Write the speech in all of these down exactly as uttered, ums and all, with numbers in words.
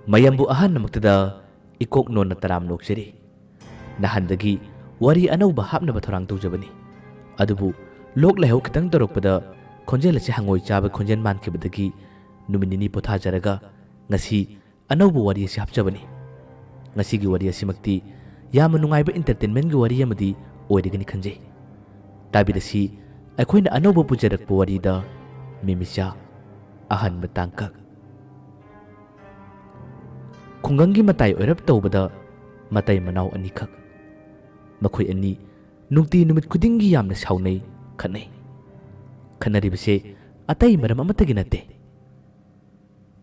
ꯃꯌꯥꯝꯕꯨ ꯑꯍꯥꯟꯕꯃꯛꯇꯗ ꯏꯀꯣꯛ ꯅꯣꯟꯅ ꯇꯔꯥꯝ ꯅꯣꯛꯆꯔꯤ꯫ ꯅꯍꯥꯟꯗꯒꯤ ꯋꯥꯔꯤ ꯑꯅꯧꯕ ꯍꯥꯞꯅꯕ ꯊꯧꯔꯥꯡ ꯇꯧꯖꯕꯅꯤ꯫ ꯑꯗꯨꯕꯨ ꯂꯣꯛ ꯂꯥꯏꯍꯧ ꯈꯤꯇꯪ ꯇꯧꯔꯛꯄꯗ ꯈꯣꯟꯖꯦꯜ ꯑꯁꯤ ꯍꯪꯉꯣꯏ ꯆꯥꯕ ꯈꯣꯟꯖꯦꯜ ꯃꯥꯟꯈꯤꯕꯗꯒꯤ ꯅꯨꯃꯤꯠ ꯅꯤꯅꯤ ꯄꯣꯊꯥꯖꯔꯒ ꯉꯁꯤ ꯑꯅꯧꯕ ꯋꯥꯔꯤ ꯑꯁꯤ ꯍꯥꯞꯆꯕꯅꯤ꯫ ꯉꯁꯤꯒꯤ ꯋꯥꯔꯤ ꯑꯁꯤꯃꯛꯇꯤ ꯌꯥꯝꯅ ꯅꯨꯡꯉꯥꯏꯕ entertainmentꯒꯤ ꯋꯥꯔꯤ ꯑꯃꯗꯤ ꯑꯣꯏꯔꯒꯅꯤ ꯈꯟꯖꯩ꯫ ꯇꯥꯕꯤꯔꯁꯤ ꯑꯩꯈꯣꯏꯅ ꯑꯅꯧꯕ ꯄꯨꯖꯔꯛꯄ ꯋꯥꯔꯤꯗ ꯃꯤꯃꯤꯆꯥ ꯑꯍꯟꯕ ꯇꯥꯡꯀꯛ꯫ ꯈꯨꯡꯒꯪꯒꯤ ꯃꯇꯥꯏ ꯑꯣꯏꯔꯞ ꯇꯧꯕꯗ ꯃꯇꯩ ꯃꯅꯥꯎ ꯑꯅꯤꯈꯛ꯫ ꯃꯈꯣꯏ ꯑꯅꯤ ꯅꯨꯡꯇꯤ ꯅꯨꯃꯤꯠ ꯈꯨꯗꯤꯡꯒꯤ ꯌꯥꯝꯅ ꯁꯥꯎꯅꯩ, ꯈꯠꯅꯩ꯫ ꯈꯠꯅꯔꯤꯕꯁꯦ ꯑꯇꯩ ꯃꯔꯝ ꯑꯃꯠꯇꯒꯤ ꯅꯠꯇꯦ꯫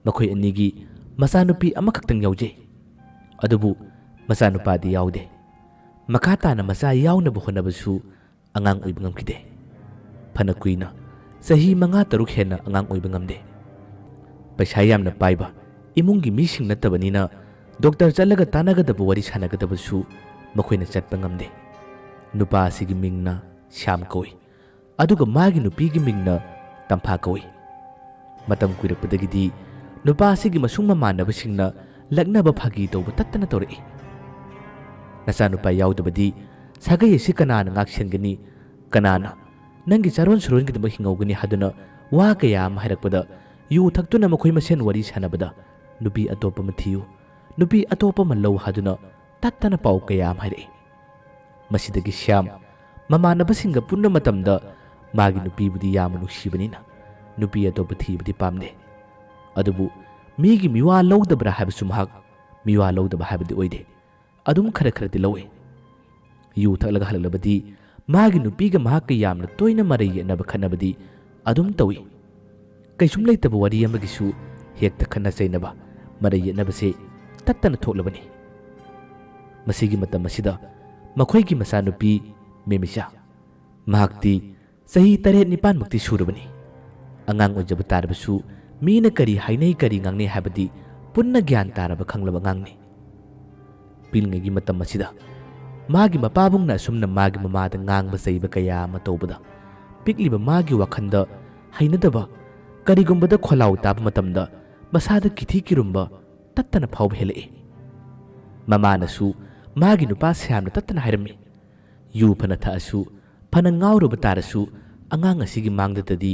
ꯃꯈꯣꯏ ꯑꯅꯤꯒꯤ ꯃꯆꯥꯅꯨꯄꯤ ꯑꯃꯈꯛꯇꯪ ꯌꯥꯎꯖꯩ꯫ ꯑꯗꯨꯕꯨ ꯃꯆꯥꯅꯨꯄꯥꯗꯤ ꯌꯥꯎꯗꯦ꯫ ꯃꯈꯥ ꯇꯥꯅ ꯃꯆꯥ ꯌꯥꯎꯅꯕ ꯍꯣꯠꯅꯕꯁꯨ ꯑꯉꯥꯡ ꯑꯣꯏꯕ ꯉꯝꯈꯤꯗꯦ꯫ ꯐꯅ ꯀꯨꯏꯅ, ꯆꯍꯤ ꯃꯉꯥ ꯇꯔꯨꯛ ꯍꯦꯟꯅ ꯑꯉꯥꯡ ꯑꯣꯏꯕ ꯉꯝꯗꯦ꯫ ꯄꯩꯁꯥ ꯌꯥꯝꯅ ꯄꯥꯏꯕ ꯏꯃꯨꯡꯒꯤ ꯃꯤꯁꯤꯡ ꯅꯠꯇꯕꯅꯤꯅ ꯗꯣꯛꯇꯔ ꯆꯠꯂꯒ ꯇꯥꯟꯅꯒꯗꯕ ꯋꯥꯔꯤ ꯁꯥꯟꯅꯒꯗꯕꯁꯨ ꯃꯈꯣꯏꯅ ꯆꯠꯄ ꯉꯝꯗꯦ꯫ ꯅꯨꯄꯥ ꯑꯁꯤꯒꯤ ꯃꯤꯡꯅ ꯁ꯭ꯌꯥꯝ ꯀꯧꯏ꯫ ꯑꯗꯨꯒ ꯃꯥꯒꯤ ꯅꯨꯄꯤꯒꯤ ꯃꯤꯡꯅ ꯇꯝꯐꯥ ꯀꯧꯏ꯫ ꯃꯇꯝ ꯀꯨꯏꯔꯛꯄꯗꯒꯤꯗꯤ ꯅꯨꯄꯥ ꯑꯁꯤꯒꯤ ꯃꯁꯨꯡ ꯃꯃꯥꯟꯅꯕꯁꯤꯡꯅ ꯂꯛꯅꯕ ꯐꯥꯒꯤ ꯇꯧꯕ ꯇꯠꯇꯅ ꯇꯧꯔꯛꯏ꯫ "ꯅꯆꯥꯅꯨꯄꯥ ꯌꯥꯎꯗꯕꯗꯤ ꯁꯥꯒꯩ ꯑꯁꯤ ꯀꯅꯥꯅ ꯉꯥꯛꯁꯦꯟꯒꯅꯤ? ꯀꯅꯥꯅ ꯅꯪꯒꯤ ꯆꯥꯔꯣꯟ ꯁꯨꯔꯣꯟꯒꯤꯗꯃꯛ ꯍꯤꯡꯍꯧꯒꯅꯤ?" ꯍꯥꯏꯗꯨꯅ ꯋꯥ ꯀꯌꯥ ꯑꯃ ꯍꯥꯏꯔꯛꯄꯗ, ꯌꯨ ꯊꯛꯇꯨꯅ ꯃꯈꯣꯏ ꯃꯁꯦꯟ ꯋꯥꯔꯤ ꯁꯥꯟꯅꯕꯗ ꯅꯨꯄꯤ ꯑꯇꯣꯞꯄ ꯑꯃ ꯊꯤꯌꯨ, ꯅꯨꯄꯤ ꯑꯇꯣꯞꯄ ꯑꯃ ꯂꯧ ꯍꯥꯏꯗꯨꯅ ꯇꯠꯇꯅ ꯄꯥꯎ ꯀꯌꯥ ꯑꯃ ꯍꯥꯏꯔꯛꯏ꯫ ꯃꯁꯤꯗꯒꯤ ꯁ꯭ꯌꯥꯝ ꯃꯃꯥꯟꯅꯕꯁꯤꯡꯒ ꯄꯨꯟꯕ ꯃꯇꯝꯗ ꯃꯥꯒꯤ ꯅꯨꯄꯤꯕꯨꯗꯤ ꯌꯥꯝꯅ ꯅꯨꯡꯁꯤꯕꯅꯤꯅ ꯅꯨꯄꯤ ꯑꯇꯣꯞꯄ ꯊꯤꯕꯗꯤ ꯄꯥꯝꯗꯦ꯫ ꯑꯗꯨꯕꯨ ꯃꯤꯒꯤ ꯃꯤꯋꯥ ꯂꯧꯗꯕ꯭ꯔꯥ ꯍꯥꯏꯕꯁꯨ ꯃꯍꯥꯛ ꯃꯤꯋꯥ ꯂꯧꯗꯕ ꯍꯥꯏꯕꯗꯤ ꯑꯣꯏꯗꯦ꯫ ꯑꯗꯨꯝ ꯈꯔ ꯈꯔꯗꯤ ꯂꯧꯏ꯫ ꯌꯨ ꯊꯛꯂꯒ ꯍꯜꯂꯛꯂꯕꯗꯤ ꯃꯥꯒꯤ ꯅꯨꯄꯤꯒ ꯃꯍꯥꯛꯀ ꯌꯥꯝꯅ ꯇꯣꯏꯅ ꯃꯔꯩ ꯌꯦꯠꯅꯕ ꯈꯠꯅꯕꯗꯤ ꯑꯗꯨꯝ ꯇꯧꯏ꯫ ꯀꯩꯁꯨꯝ ꯂꯩꯇꯕ ꯋꯥꯔꯤ ꯑꯃꯒꯤꯁꯨ ꯍꯦꯛꯇ ꯈꯠꯅ ꯆꯩꯅꯕ, ꯃꯔꯩ ꯌꯦꯠꯅꯕꯁꯦ ꯇꯠꯇꯅ ꯊꯣꯛꯂꯕꯅꯤ꯫ ꯃꯁꯤꯒꯤ ꯃꯇꯝ ꯑꯁꯤꯗ ꯃꯈꯣꯏꯒꯤ ꯃꯆꯥꯅꯨꯄꯤ ꯃꯦꯃꯤꯆꯥ, ꯃꯍꯥꯛꯇꯤ ꯆꯍꯤ ꯇꯔꯦꯠ ꯅꯤꯄꯥꯟꯃꯨꯛꯇꯤ ꯁꯨꯔꯕꯅꯤ꯫ ꯑꯉꯥꯡ ꯑꯣꯏꯖꯕ ꯇꯥꯔꯕꯁꯨ ꯃꯤꯅ ꯀꯔꯤ ꯍꯥꯏꯅꯩ, ꯀꯔꯤ ꯉꯥꯡꯅꯩ ꯍꯥꯏꯕꯗꯤ ꯄꯨꯟꯅ ꯒ꯭ꯌꯥꯟ ꯇꯥꯔꯕ ꯈꯪꯂꯕ ꯑꯉꯥꯡꯅꯤ꯫ ꯄꯤꯛꯂꯤꯉꯩꯒꯤ ꯃꯇꯝ ꯑꯁꯤꯗ ꯃꯥꯒꯤ ꯃꯄꯥꯕꯨꯡꯅ ꯑꯁꯨꯝꯅ ꯃꯥꯒꯤ ꯃꯃꯥꯗ ꯉꯥꯡꯕ ꯆꯩꯕ ꯀꯌꯥ ꯑꯃ ꯇꯧꯕꯗ ꯄꯤꯛꯂꯤꯕ ꯃꯥꯒꯤ ꯋꯥꯈꯜꯗ ꯍꯩꯅꯗꯕ, ꯀꯔꯤꯒꯨꯝꯕꯗ ꯈꯣꯜꯂꯥꯎ ꯇꯥꯕ ꯃꯇꯝꯗ ꯃꯁꯥꯗ ꯀꯤꯊꯤ ꯀꯤꯔꯨꯝꯕ, ꯇꯠꯇꯅ ꯐꯥꯎꯕ ꯍꯦꯜꯂꯛꯏ꯫ ꯃꯃꯥꯅꯁꯨ ꯃꯥꯒꯤ ꯅꯨꯄꯥ ꯁ꯭ꯌꯥꯝꯅ ꯇꯠꯇꯅ ꯍꯥꯏꯔꯝꯃꯤ, "ꯌꯨ ꯐꯅ ꯊꯛꯑꯁꯨ, ꯐꯅ ꯉꯥꯎꯔꯨꯕ ꯇꯥꯔꯁꯨ, ꯑꯉꯥꯡ ꯑꯁꯤꯒꯤ ꯃꯥꯡꯗꯇꯗꯤ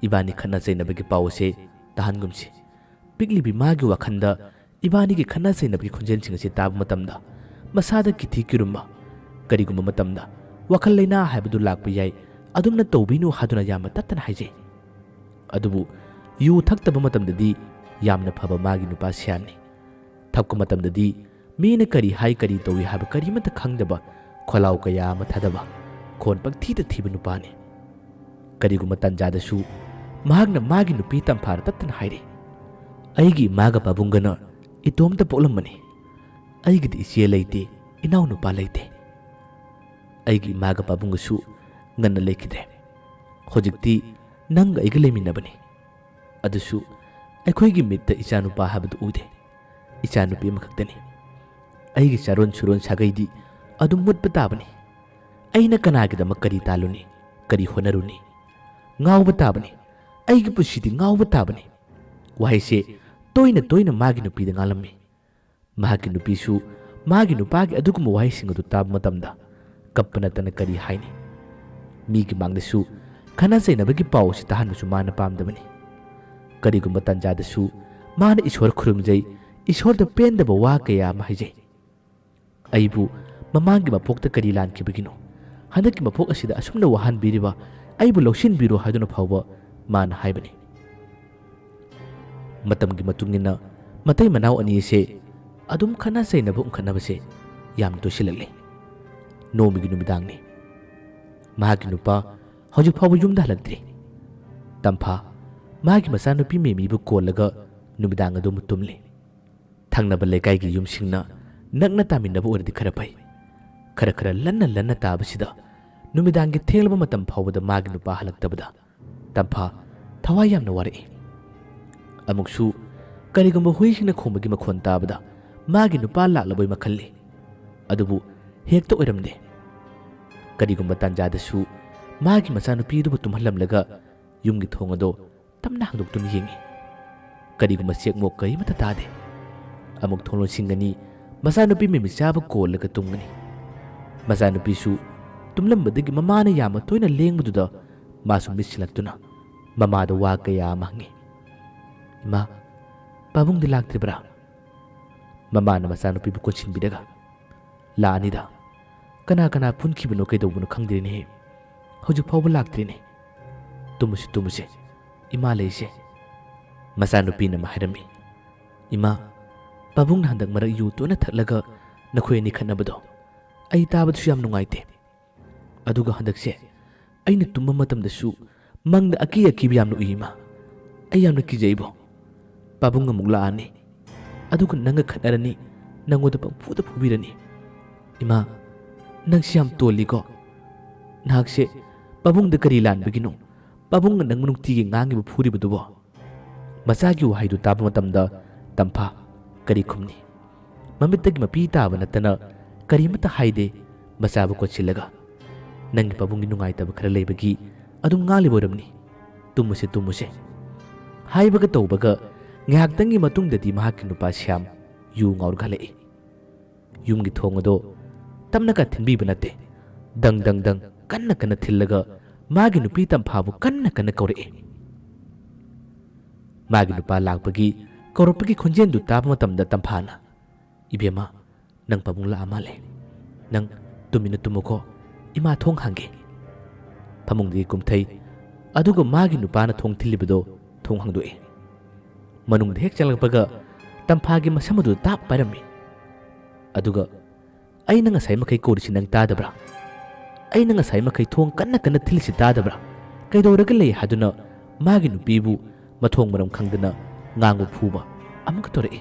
ꯏꯕꯥꯅꯤ ꯈꯠꯅ ꯆꯩꯅꯕꯒꯤ ꯄꯥꯎ ꯑꯁꯦ ꯇꯥꯍꯟꯒꯨꯝꯁꯤ꯫ ꯄꯤꯛꯂꯤꯕꯤ ꯃꯥꯒꯤ ꯋꯥꯈꯜꯗ ꯏꯕꯥꯅꯤꯒꯤ ꯈꯠꯅ ꯆꯩꯅꯕꯒꯤ ꯈꯣꯟꯖꯦꯜꯁꯤꯡ ꯑꯁꯤ ꯇꯥꯕ ꯃꯇꯝꯗ ꯃꯁꯥꯗ ꯀꯤꯊꯤ ꯀꯤꯔꯨꯝꯕ, ꯀꯔꯤꯒꯨꯝꯕ ꯃꯇꯝꯗ ꯋꯥꯈꯜ ꯂꯩꯅꯥ ꯍꯥꯏꯕꯗꯨ ꯂꯥꯛꯄ ꯌꯥꯏ, ꯑꯗꯨꯝꯅ ꯇꯧꯕꯤꯅꯨ" ꯍꯥꯏꯗꯨꯅ ꯌꯥꯝꯅ ꯇꯠꯇꯅ ꯍꯥꯏꯖꯩ꯫ ꯑꯗꯨꯕꯨ ꯌꯨ ꯊꯛꯇꯕ ꯃꯇꯝꯗꯗꯤ ꯌꯥꯝꯅ ꯐꯕ ꯃꯥꯒꯤ ꯅꯨꯄꯥ ꯁ꯭ꯌꯥꯝꯅꯤ꯫ ꯊꯛꯄ ꯃꯇꯝꯗꯗꯤ ꯃꯤꯅ ꯀꯔꯤ ꯍꯥꯏ, ꯀꯔꯤ ꯇꯧꯏ ꯍꯥꯏꯕ ꯀꯔꯤꯃꯠꯇ ꯈꯪꯗꯕ, ꯈꯣꯜꯂꯥꯎ ꯀꯌꯥ ꯑꯃ ꯊꯥꯗꯕ, ꯈꯣꯟ ꯄꯪꯊꯤꯗ ꯊꯤꯕ ꯅꯨꯄꯥꯅꯤ꯫ ꯀꯔꯤꯒꯨꯝꯕ ꯇꯥꯟꯖꯥꯗꯁꯨ ꯃꯍꯥꯛꯅ ꯃꯥꯒꯤ ꯅꯨꯄꯤ ꯇꯝꯐꯥꯗ ꯇꯠꯇꯅ ꯍꯥꯏꯔꯤ, "ꯑꯩꯒꯤ ꯏꯃꯥꯒ ꯄꯥꯕꯨꯡꯒꯅ ꯏꯇꯣꯝꯇ ꯄꯣꯛꯂꯝꯕꯅꯤ꯫ ꯑꯩꯒꯤꯗꯤ ꯏꯆꯦ ꯂꯩꯇꯦ, ꯏꯅꯥꯎꯅꯨꯄꯥ ꯂꯩꯇꯦ꯫ ꯑꯩꯒꯤ ꯏꯃꯥꯒ ꯄꯥꯕꯨꯡꯒꯁꯨ ꯉꯟꯅ ꯂꯩꯈꯤꯗ꯭ꯔꯦ꯫ ꯍꯧꯖꯤꯛꯇꯤ ꯅꯪꯒ ꯑꯩꯒ ꯂꯩꯃꯤꯟꯅꯕꯅꯤ꯫ ꯑꯗꯨꯁꯨ ꯑꯩꯈꯣꯏꯒꯤ ꯃꯤꯠꯇ ꯏꯆꯥꯅꯨꯄꯥ ꯍꯥꯏꯕꯗꯨ ꯎꯗꯦ꯫ ꯏꯆꯥꯅꯨꯄꯤ ꯑꯃꯈꯛꯇꯅꯤ꯫ ꯑꯩꯒꯤ ꯆꯥꯔꯣꯟ ꯁꯨꯔꯣꯟ ꯁꯥꯒꯩꯗꯤ ꯑꯗꯨꯝ ꯃꯨꯠꯄ ꯇꯥꯕꯅꯤ꯫ ꯑꯩꯅ ꯀꯅꯥꯒꯤꯗꯃꯛ ꯀꯔꯤ ꯇꯥꯜꯂꯨꯅꯤ? ꯀꯔꯤ ꯍꯣꯠꯅꯔꯨꯅꯤ? ꯉꯥꯎꯕ ꯇꯥꯕꯅꯤ꯫ ꯑꯩꯒꯤ ꯄꯨꯟꯁꯤꯗꯤ ꯉꯥꯎꯕ ꯇꯥꯕꯅꯤ"꯫ ꯋꯥꯍꯩꯁꯦ ꯇꯣꯏꯅ ꯇꯣꯏꯅ ꯃꯥꯒꯤ ꯅꯨꯄꯤꯗ ꯉꯥꯡꯂꯝꯃꯤ꯫ ꯃꯍꯥꯛꯀꯤ ꯅꯨꯄꯤꯁꯨ ꯃꯥꯒꯤ ꯅꯨꯄꯥꯒꯤ ꯑꯗꯨꯒꯨꯝꯕ ꯋꯥꯍꯩꯁꯤꯡ ꯑꯗꯨ ꯇꯥꯕ ꯃꯇꯝꯗ ꯀꯞꯄ ꯅꯠꯇꯅ ꯀꯔꯤ ꯍꯥꯏꯅꯤ? ꯃꯤꯒꯤ ꯃꯥꯡꯗꯁꯨ ꯈꯠꯅ ꯆꯩꯅꯕꯒꯤ ꯄꯥꯎ ꯑꯁꯤ ꯇꯥꯍꯟꯕꯁꯨ ꯃꯥꯅ ꯄꯥꯝꯗꯕꯅꯤ꯫ ꯀꯔꯤꯒꯨꯝꯕ ꯇꯥꯟꯖꯥꯗꯁꯨ ꯃꯥꯅ ꯏꯁꯣꯔ ꯈꯨꯔꯨꯝꯖꯩ, ꯏꯁꯣꯔꯗ ꯄꯦꯟꯗꯕ ꯋꯥ ꯀꯌꯥ ꯑꯃ ꯍꯥꯏꯖꯩ꯫ "ꯑꯩꯕꯨ ꯃꯃꯥꯡꯒꯤ ꯃꯄꯣꯛꯇ ꯀꯔꯤ ꯂꯥꯟꯈꯤꯕꯒꯤꯅꯣ? ꯍꯟꯗꯛꯀꯤ ꯃꯄꯣꯛ ꯑꯁꯤꯗ ꯑꯁꯨꯝꯅ ꯋꯥꯍꯟꯕꯤꯔꯤꯕ ꯑꯩꯕꯨ ꯂꯧꯁꯤꯟꯕꯤꯔꯣ" ꯍꯥꯏꯗꯨꯅ ꯐꯥꯎꯕ ꯃꯥꯅ ꯍꯥꯏꯕꯅꯤ꯫ ꯃꯇꯝꯒꯤ ꯃꯇꯨꯡ ꯏꯟꯅ ꯃꯇꯩ ꯃꯅꯥꯎ ꯑꯅꯤ ꯑꯁꯦ ꯑꯗꯨꯝ ꯈꯠꯅ ꯆꯩꯅꯕ ꯎꯪꯈꯠꯅꯕꯁꯦ ꯌꯥꯝ ꯇꯣꯏꯁꯤꯜꯂꯛꯂꯦ꯫ ꯅꯣꯡꯃꯒꯤ ꯅꯨꯃꯤꯗꯥꯡꯅꯤ꯫ ꯃꯍꯥꯛꯀꯤ ꯅꯨꯄꯥ ꯍꯧꯖꯤꯛ ꯐꯥꯎꯕ ꯌꯨꯝꯗ ꯍꯜꯂꯛꯇ꯭ꯔꯤ꯫ ꯇꯝꯐꯥ ꯃꯥꯒꯤ ꯃꯆꯥꯅꯨꯄꯤ ꯃꯦꯃꯤꯕꯨ ꯀꯣꯜꯂꯒ ꯅꯨꯃꯤꯗꯥꯡ ꯑꯗꯨ ꯇꯨꯝꯂꯤ꯫ ꯊꯪꯅꯕ ꯂꯩꯀꯥꯏꯒꯤ ꯌꯨꯝꯁꯤꯡꯅ ꯅꯛꯅ ꯇꯥꯃꯤꯟꯅꯕ ꯑꯣꯏꯔꯗꯤ ꯈꯔ ꯐꯩ꯫ ꯈꯔ ꯈꯔ ꯂꯟꯅ ꯂꯟꯅ ꯇꯥꯕꯁꯤꯗ ꯅꯨꯃꯤꯗꯥꯡꯒꯤ ꯊꯦꯡꯂꯕ ꯃꯇꯝ ꯐꯥꯎꯕꯗ ꯃꯥꯒꯤ ꯅꯨꯄꯥ ꯍꯜꯂꯛꯇꯕꯗ ꯇꯝꯐꯥ ꯊꯋꯥꯏ ꯌꯥꯝꯅ ꯋꯥꯔꯛꯏ꯫ ꯑꯃꯨꯛꯁꯨ ꯀꯔꯤꯒꯨꯝꯕ ꯍꯨꯏꯁꯤꯡꯅ ꯈꯣꯡꯕꯒꯤ ꯃꯈꯣꯟ ꯇꯥꯕꯗ ꯃꯥꯒꯤ ꯅꯨꯄꯥ ꯂꯥꯛꯂꯕꯣꯏ ꯃꯈꯜꯂꯤ꯫ ꯑꯗꯨꯕꯨ ꯍꯦꯛꯇ ꯑꯣꯏꯔꯝꯗꯦ꯫ ꯀꯔꯤꯒꯨꯝꯕ ꯇꯥꯟꯖꯥꯗꯁꯨ ꯃꯥꯒꯤ ꯃꯆꯥꯅꯨꯄꯤ ꯑꯗꯨꯕꯨ ꯇꯨꯝꯍꯜꯂꯝꯂꯒ ꯌꯨꯝꯒꯤ ꯊꯣꯡ ꯑꯗꯨ ꯇꯞꯅ ꯍꯥꯡꯗꯣꯛꯇꯨꯅ ꯌꯦꯡꯏ꯫ ꯀꯔꯤꯒꯨꯝꯕ ꯆꯦꯛꯃꯣꯛ ꯀꯔꯤꯃꯠꯇ ꯇꯥꯗꯦ꯫ ꯑꯃꯨꯛ ꯊꯣꯡ ꯂꯣꯟꯁꯤꯟꯒꯅꯤ, ꯃꯆꯥꯅꯨꯄꯤ ꯃꯃꯤꯠ ꯆꯥꯕ ꯀꯣꯜꯂꯒ ꯇꯨꯝꯒꯅꯤ꯫ ꯃꯆꯥꯅꯨꯄꯤꯁꯨ ꯇꯨꯝꯂꯝꯕꯗꯒꯤ ꯃꯃꯥꯅ ꯌꯥꯝꯅ ꯇꯣꯏꯅ ꯂꯦꯡꯕꯗꯨꯗ ꯃꯥꯁꯨ ꯃꯤꯠ ꯁꯤꯡꯂꯛꯇꯨꯅ ꯃꯃꯥꯗ ꯋꯥ ꯀꯌꯥ ꯑꯃ ꯍꯪꯉꯤ꯫ "ꯏꯃꯥ, ꯄꯥꯕꯨꯡꯗꯤ ꯂꯥꯛꯇ꯭ꯔꯤꯕ꯭ꯔꯥ?" ꯃꯃꯥꯅ ꯃꯆꯥꯅꯨꯄꯤꯕꯨ ꯀꯣꯟꯁꯤꯟꯕꯤꯔꯒ, "ꯂꯥꯛꯑꯅꯤꯗ꯫ ꯀꯅꯥ ꯀꯅꯥ ꯄꯨꯟꯈꯤꯕꯅꯣ ꯀꯩꯗꯧꯕꯅꯣ ꯈꯪꯗ꯭ꯔꯦꯅꯦꯍꯦ꯫ ꯍꯧꯖꯤꯛ ꯐꯥꯎꯕ ꯂꯥꯛꯇ꯭ꯔꯤꯅꯦ꯫ ꯇꯨꯝꯃꯨꯁꯤ, ꯇꯨꯝꯃꯨꯁꯤ꯫ ꯏꯃꯥ ꯂꯩꯁꯦ꯫" ꯃꯆꯥꯅꯨꯄꯤꯅ ꯑꯃ ꯍꯥꯏꯔꯝꯃꯤ꯫ "ꯏꯃꯥ, ꯄꯥꯕꯨꯡꯅ ꯍꯟꯗꯛ ꯃꯔꯛ ꯌꯨ ꯇꯣꯏꯅ ꯊꯛꯂꯒ ꯅꯈꯣꯏ ꯑꯅꯤ ꯈꯠꯅꯕꯗꯣ ꯑꯩ ꯇꯥꯕꯗꯁꯨ ꯌꯥꯝ ꯅꯨꯡꯉꯥꯏꯇꯦ꯫ ꯑꯗꯨꯒ ꯍꯟꯗꯛꯁꯦ ꯑꯩꯅ ꯇꯨꯝꯕ ꯃꯇꯝꯗꯁꯨ ꯃꯪꯗ ꯑꯀꯤ ꯑꯀꯤꯕ ꯌꯥꯝꯅ ꯎꯏ ꯏꯃꯥ꯫ ꯑꯩ ꯌꯥꯝꯅ ꯀꯤꯖꯩꯕꯣ꯫ ꯄꯥꯕꯨꯡ ꯑꯃꯨꯛ ꯂꯥꯛꯑꯅꯤ꯫ ꯑꯗꯨꯒ ꯅꯪꯒ ꯈꯠꯅꯔꯅꯤ, ꯅꯪꯉꯣꯟꯗ ꯄꯪꯐꯨꯗ ꯐꯨꯕꯤꯔꯅꯤ꯫ ꯏꯃꯥ, ꯅꯪꯁꯤ ꯌꯥꯝ ꯇꯣꯜꯂꯤꯀꯣ꯫ ꯅꯍꯥꯛꯁꯦ ꯄꯥꯕꯨꯡꯗ ꯀꯔꯤ ꯂꯥꯟꯕꯒꯤꯅꯣ? ꯄꯥꯕꯨꯡꯅ ꯅꯪꯕꯨ ꯅꯨꯡꯇꯤꯒꯤ ꯉꯥꯡꯉꯤꯕ ꯐꯨꯔꯤꯕꯗꯨꯕꯣ?" ꯃꯆꯥꯒꯤ ꯋꯥꯍꯩꯗꯨ ꯇꯥꯕ ꯃꯇꯝꯗ ꯇꯝꯐꯥ ꯀꯔꯤ ꯈꯨꯝꯅꯤ? ꯃꯃꯤꯠꯇꯒꯤ ꯃꯄꯤ ꯇꯥꯕ ꯅꯠꯇꯅ ꯀꯔꯤꯃꯠꯇ ꯍꯥꯏꯗꯦ꯫ ꯃꯆꯥꯕꯨ ꯀꯣꯟꯁꯤꯜꯂꯒ, "ꯅꯪꯒꯤ ꯄꯥꯕꯨꯡꯒꯤ ꯅꯨꯡꯉꯥꯏꯇꯕ ꯈꯔ ꯂꯩꯕꯒꯤ ꯑꯗꯨꯝ ꯉꯥꯡꯂꯤꯕ ꯑꯣꯏꯔꯝꯅꯤ꯫ ꯇꯨꯝꯃꯨꯁꯦ, ꯇꯨꯝꯃꯨꯁꯦ꯫" ꯍꯥꯏꯕꯒ ꯇꯧꯕꯒ ꯉꯥꯏꯍꯥꯛꯇꯪꯒꯤ ꯃꯇꯨꯡꯗꯗꯤ ꯃꯍꯥꯛꯀꯤ ꯅꯨꯄꯥ ꯁ꯭ꯌꯥꯝ ꯌꯨ ꯉꯥꯎꯔꯒ ꯍꯜꯂꯛꯏ꯫ ꯌꯨꯝꯒꯤ ꯊꯣꯡ ꯑꯗꯣ ꯇꯞꯅꯒ ꯊꯤꯟꯕꯤꯕ ꯅꯠꯇꯦ꯫ ꯗꯪ ꯗꯪ ꯗꯪ ꯀꯟꯅ ꯀꯟꯅ ꯊꯤꯜꯂꯒ ꯃꯥꯒꯤ ꯅꯨꯄꯤ ꯇꯝꯐꯥꯕꯨ ꯀꯟꯅ ꯀꯟꯅ ꯀꯧꯔꯛꯏ꯫ ꯃꯥꯒꯤ ꯅꯨꯄꯥ ꯂꯥꯛꯄꯒꯤ ꯀꯧꯔꯛꯄꯒꯤ ꯈꯣꯟꯖꯦꯜꯗꯨ ꯇꯥꯕ ꯃꯇꯝꯗ ꯇꯝꯐꯥꯅ, "ꯏꯕꯦꯝꯃ, ꯅꯪ ꯄꯥꯕꯨꯡ ꯂꯥꯛꯑ ꯃꯥꯜꯂꯦ꯫ ꯅꯪ ꯇꯨꯃꯤꯟꯅ ꯇꯨꯝꯃꯨꯀꯣ, ꯏꯃꯥ ꯊꯣꯡ ꯍꯥꯡꯒꯦ꯫" ꯐꯃꯨꯡꯗꯒꯤ ꯀꯨꯝꯊꯩ꯫ ꯑꯗꯨꯒ ꯃꯥꯒꯤ ꯅꯨꯄꯥꯅ ꯊꯣꯡ ꯊꯤꯜꯂꯤꯕꯗꯣ ꯊꯣꯡ ꯍꯥꯡꯗꯣꯛꯏ꯫ ꯃꯅꯨꯡꯗ ꯍꯦꯛ ꯆꯪꯂꯛꯄꯒ ꯇꯝꯐꯥꯒꯤ ꯃꯁꯝ ꯑꯗꯨ ꯇꯥꯞ ꯄꯥꯏꯔꯝꯃꯤ꯫ ꯑꯗꯨꯒ, "ꯑꯩꯅ ꯉꯁꯥꯏ ꯃꯈꯩ ꯀꯧꯔꯤꯁꯤ ꯅꯪ ꯇꯥꯗꯕ꯭ꯔꯥ? ꯑꯩꯅ ꯉꯁꯥꯏ ꯃꯈꯩ ꯊꯣꯡ ꯀꯟꯅ ꯀꯟꯅ ꯊꯤꯜꯂꯤꯁꯤ ꯇꯥꯗꯕ꯭ꯔꯥ? ꯀꯩꯗꯧꯔꯒ ꯂꯩ?" ꯍꯥꯏꯗꯨꯅ ꯃꯥꯒꯤ ꯅꯨꯄꯤꯕꯨ ꯃꯊꯣꯡ ꯃꯔꯝ ꯈꯪꯗꯅ ꯉꯥꯡꯕ ꯐꯨꯕ ꯑꯃꯨꯛꯀ ꯇꯧꯔꯛꯏ꯫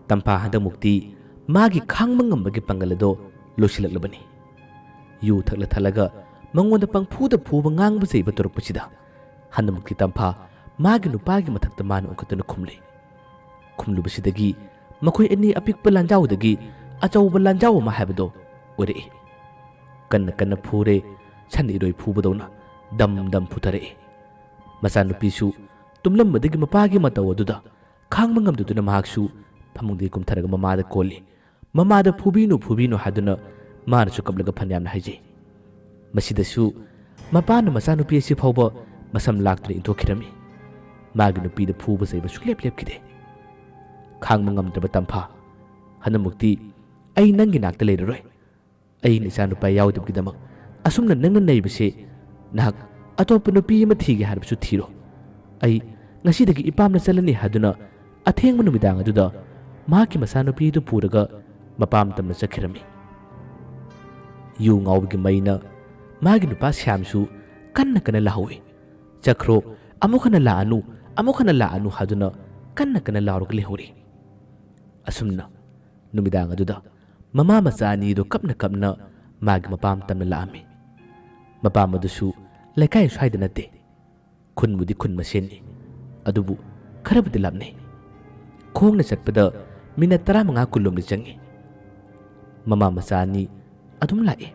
ꯇꯝꯐꯥ ꯍꯟꯗꯛꯃꯨꯛꯇꯤ ꯃꯥꯒꯤ ꯈꯥꯡꯕ ꯉꯝꯕꯒꯤ ꯄꯥꯡꯒꯜ ꯑꯗꯣ ꯂꯣꯏꯁꯤꯜꯂꯛꯂꯕꯅꯤ꯫ ꯌꯨ ꯊꯛꯂ ꯊꯛꯂꯒ ꯃꯉꯣꯟꯗ ꯄꯪꯐꯨꯗ ꯐꯨꯕ, ꯉꯥꯡꯕ ꯆꯩꯕ ꯇꯧꯔꯛꯄꯁꯤꯗ ꯍꯟꯗꯛꯃꯨꯛꯇꯤ ꯇꯝꯐꯥ ꯃꯥꯒꯤ ꯅꯨꯄꯥꯒꯤ ꯃꯊꯛꯇ ꯃꯥꯅ ꯑꯣꯟꯈꯠꯇꯨꯅ ꯈꯨꯝꯂꯤ꯫ ꯈꯨꯝꯂꯨꯕꯁꯤꯗꯒꯤ ꯃꯈꯣꯏ ꯑꯅꯤ ꯑꯄꯤꯛꯄ ꯂꯥꯟꯖꯥꯎꯗꯒꯤ ꯑꯆꯧꯕ ꯂꯥꯟꯖꯥꯎ ꯑꯃ ꯍꯥꯏꯕꯗꯣ ꯑꯣꯏꯔꯛꯏ꯫ ꯀꯟꯅ ꯀꯟꯅ ꯐꯨꯔꯦ, ꯁꯟ ꯏꯔꯣꯏ ꯐꯨꯕꯗꯧꯅ ꯗꯝ ꯗꯝ ꯐꯨꯊꯔꯛꯏ꯫ ꯃꯆꯥꯅꯨꯄꯤꯁꯨ ꯇꯨꯝꯂꯝꯕꯗꯒꯤ ꯃꯄꯥꯒꯤ ꯃꯇꯧ ꯑꯗꯨꯗ ꯈꯥꯡꯕ ꯉꯝꯗꯗꯨꯅ ꯃꯍꯥꯛꯁꯨ ꯐꯃꯨꯡꯗꯒꯤ ꯀꯨꯝꯊꯔꯒ ꯃꯃꯥꯗ ꯀꯣꯜꯂꯤ꯫ ꯃꯃꯥꯗ "ꯐꯨꯕꯤꯅꯨ, ꯐꯨꯕꯤꯅꯨ" ꯍꯥꯏꯗꯨꯅ ꯃꯥꯅꯁꯨ ꯀꯞꯂꯒ ꯐꯅꯌꯥꯝꯅ ꯍꯥꯏꯖꯩ꯫ ꯃꯁꯤꯗꯁꯨ ꯃꯄꯥꯅ ꯃꯆꯥꯅꯨꯄꯤ ꯑꯁꯤ ꯐꯥꯎꯕ ꯃꯁꯝ ꯂꯥꯛꯇꯨꯅ ꯏꯟꯊꯣꯛꯈꯤꯔꯝꯃꯤ꯫ ꯃꯥꯒꯤ ꯅꯨꯄꯤꯗ ꯐꯨꯕ ꯆꯩꯕ ꯁꯨꯡꯂꯦꯞ ꯂꯦꯞꯈꯤꯗꯦ꯫ ꯈꯥꯡꯕ ꯉꯝꯗ꯭ꯔꯕ ꯇꯝꯐꯥ, ꯍꯟꯗꯛꯃꯨꯛꯇꯤ ꯑꯩ ꯅꯪꯒꯤ ꯅꯥꯛꯇ ꯂꯩꯔꯔꯣꯏ꯫ ꯑꯩꯅ ꯏꯆꯥꯅꯨꯄꯥ ꯌꯥꯎꯗꯕꯒꯤꯗꯃꯛ ꯑꯁꯨꯝꯅ ꯅꯪꯅ ꯅꯩꯕꯁꯦ, ꯅꯍꯥꯛ ꯑꯇꯣꯞꯄ ꯅꯨꯄꯤ ꯑꯃ ꯊꯤꯒꯦ ꯍꯥꯏꯔꯕꯁꯨ ꯊꯤꯔꯣ꯫ ꯑꯩ ꯉꯁꯤꯗꯒꯤ ꯏꯄꯥꯝꯗ ꯆꯠꯂꯅꯤ" ꯍꯥꯏꯗꯨꯅ ꯑꯊꯦꯡꯕ ꯅꯨꯃꯤꯗꯥꯡ ꯑꯗꯨꯗ ꯃꯍꯥꯛꯀꯤ ꯃꯆꯥꯅꯨꯄꯤꯗꯨ ꯄꯨꯔꯒ ꯃꯄꯥꯝ ꯇꯝꯅ ꯆꯠꯈꯤꯔꯝꯃꯤ꯫ ꯌꯨ ꯉꯥꯎꯕꯒꯤ ꯃꯩꯅ ꯃꯥꯒꯤ ꯅꯨꯄꯥ ꯁ꯭ꯌꯥꯝꯁꯨ ꯀꯟꯅ ꯀꯟꯅ ꯂꯥꯎꯏ꯫ "ꯆꯠꯈ꯭ꯔꯣ, ꯑꯃꯨꯛ ꯍꯟꯅ ꯂꯥꯛꯑꯅꯨ, ꯑꯃꯨꯛ ꯍꯟꯅ ꯂꯥꯛꯑꯅꯨ" ꯍꯥꯏꯗꯨꯅ ꯀꯟꯅ ꯀꯟꯅ ꯂꯥꯎꯔꯒ ꯂꯩꯍꯧꯔꯤ꯫ ꯑꯁꯨꯝꯅ ꯅꯨꯃꯤꯗꯥꯡ ꯑꯗꯨꯗ ꯃꯃꯥ ꯃꯆꯥ ꯑꯅꯤꯗꯨ ꯀꯞꯅ ꯀꯞꯅ ꯃꯥꯒꯤ ꯃꯄꯥꯝ ꯇꯝꯅ ꯂꯥꯛꯑꯝꯃꯤ꯫ ꯃꯄꯥꯝ ꯑꯗꯨꯁꯨ ꯂꯩꯀꯥꯏ ꯁ꯭ꯋꯥꯏꯗ ꯅꯠꯇꯦ꯫ ꯈꯨꯟꯕꯨꯗꯤ ꯈꯨꯟ ꯃꯁꯦꯟꯅꯤ, ꯑꯗꯨꯕꯨ ꯈꯔꯕꯨꯗꯤ ꯂꯥꯞꯅꯩ꯫ ꯈꯣꯡꯅ ꯆꯠꯄꯗ ꯃꯤꯅꯠ ꯇꯔꯥꯃꯉꯥ ꯀꯨꯟꯂꯣꯝꯗꯤ ꯆꯪꯏ꯫ ꯃꯃꯥ ꯃꯆꯥ ꯑꯅꯤ ꯑꯗꯨꯝ ꯂꯥꯛꯏ꯫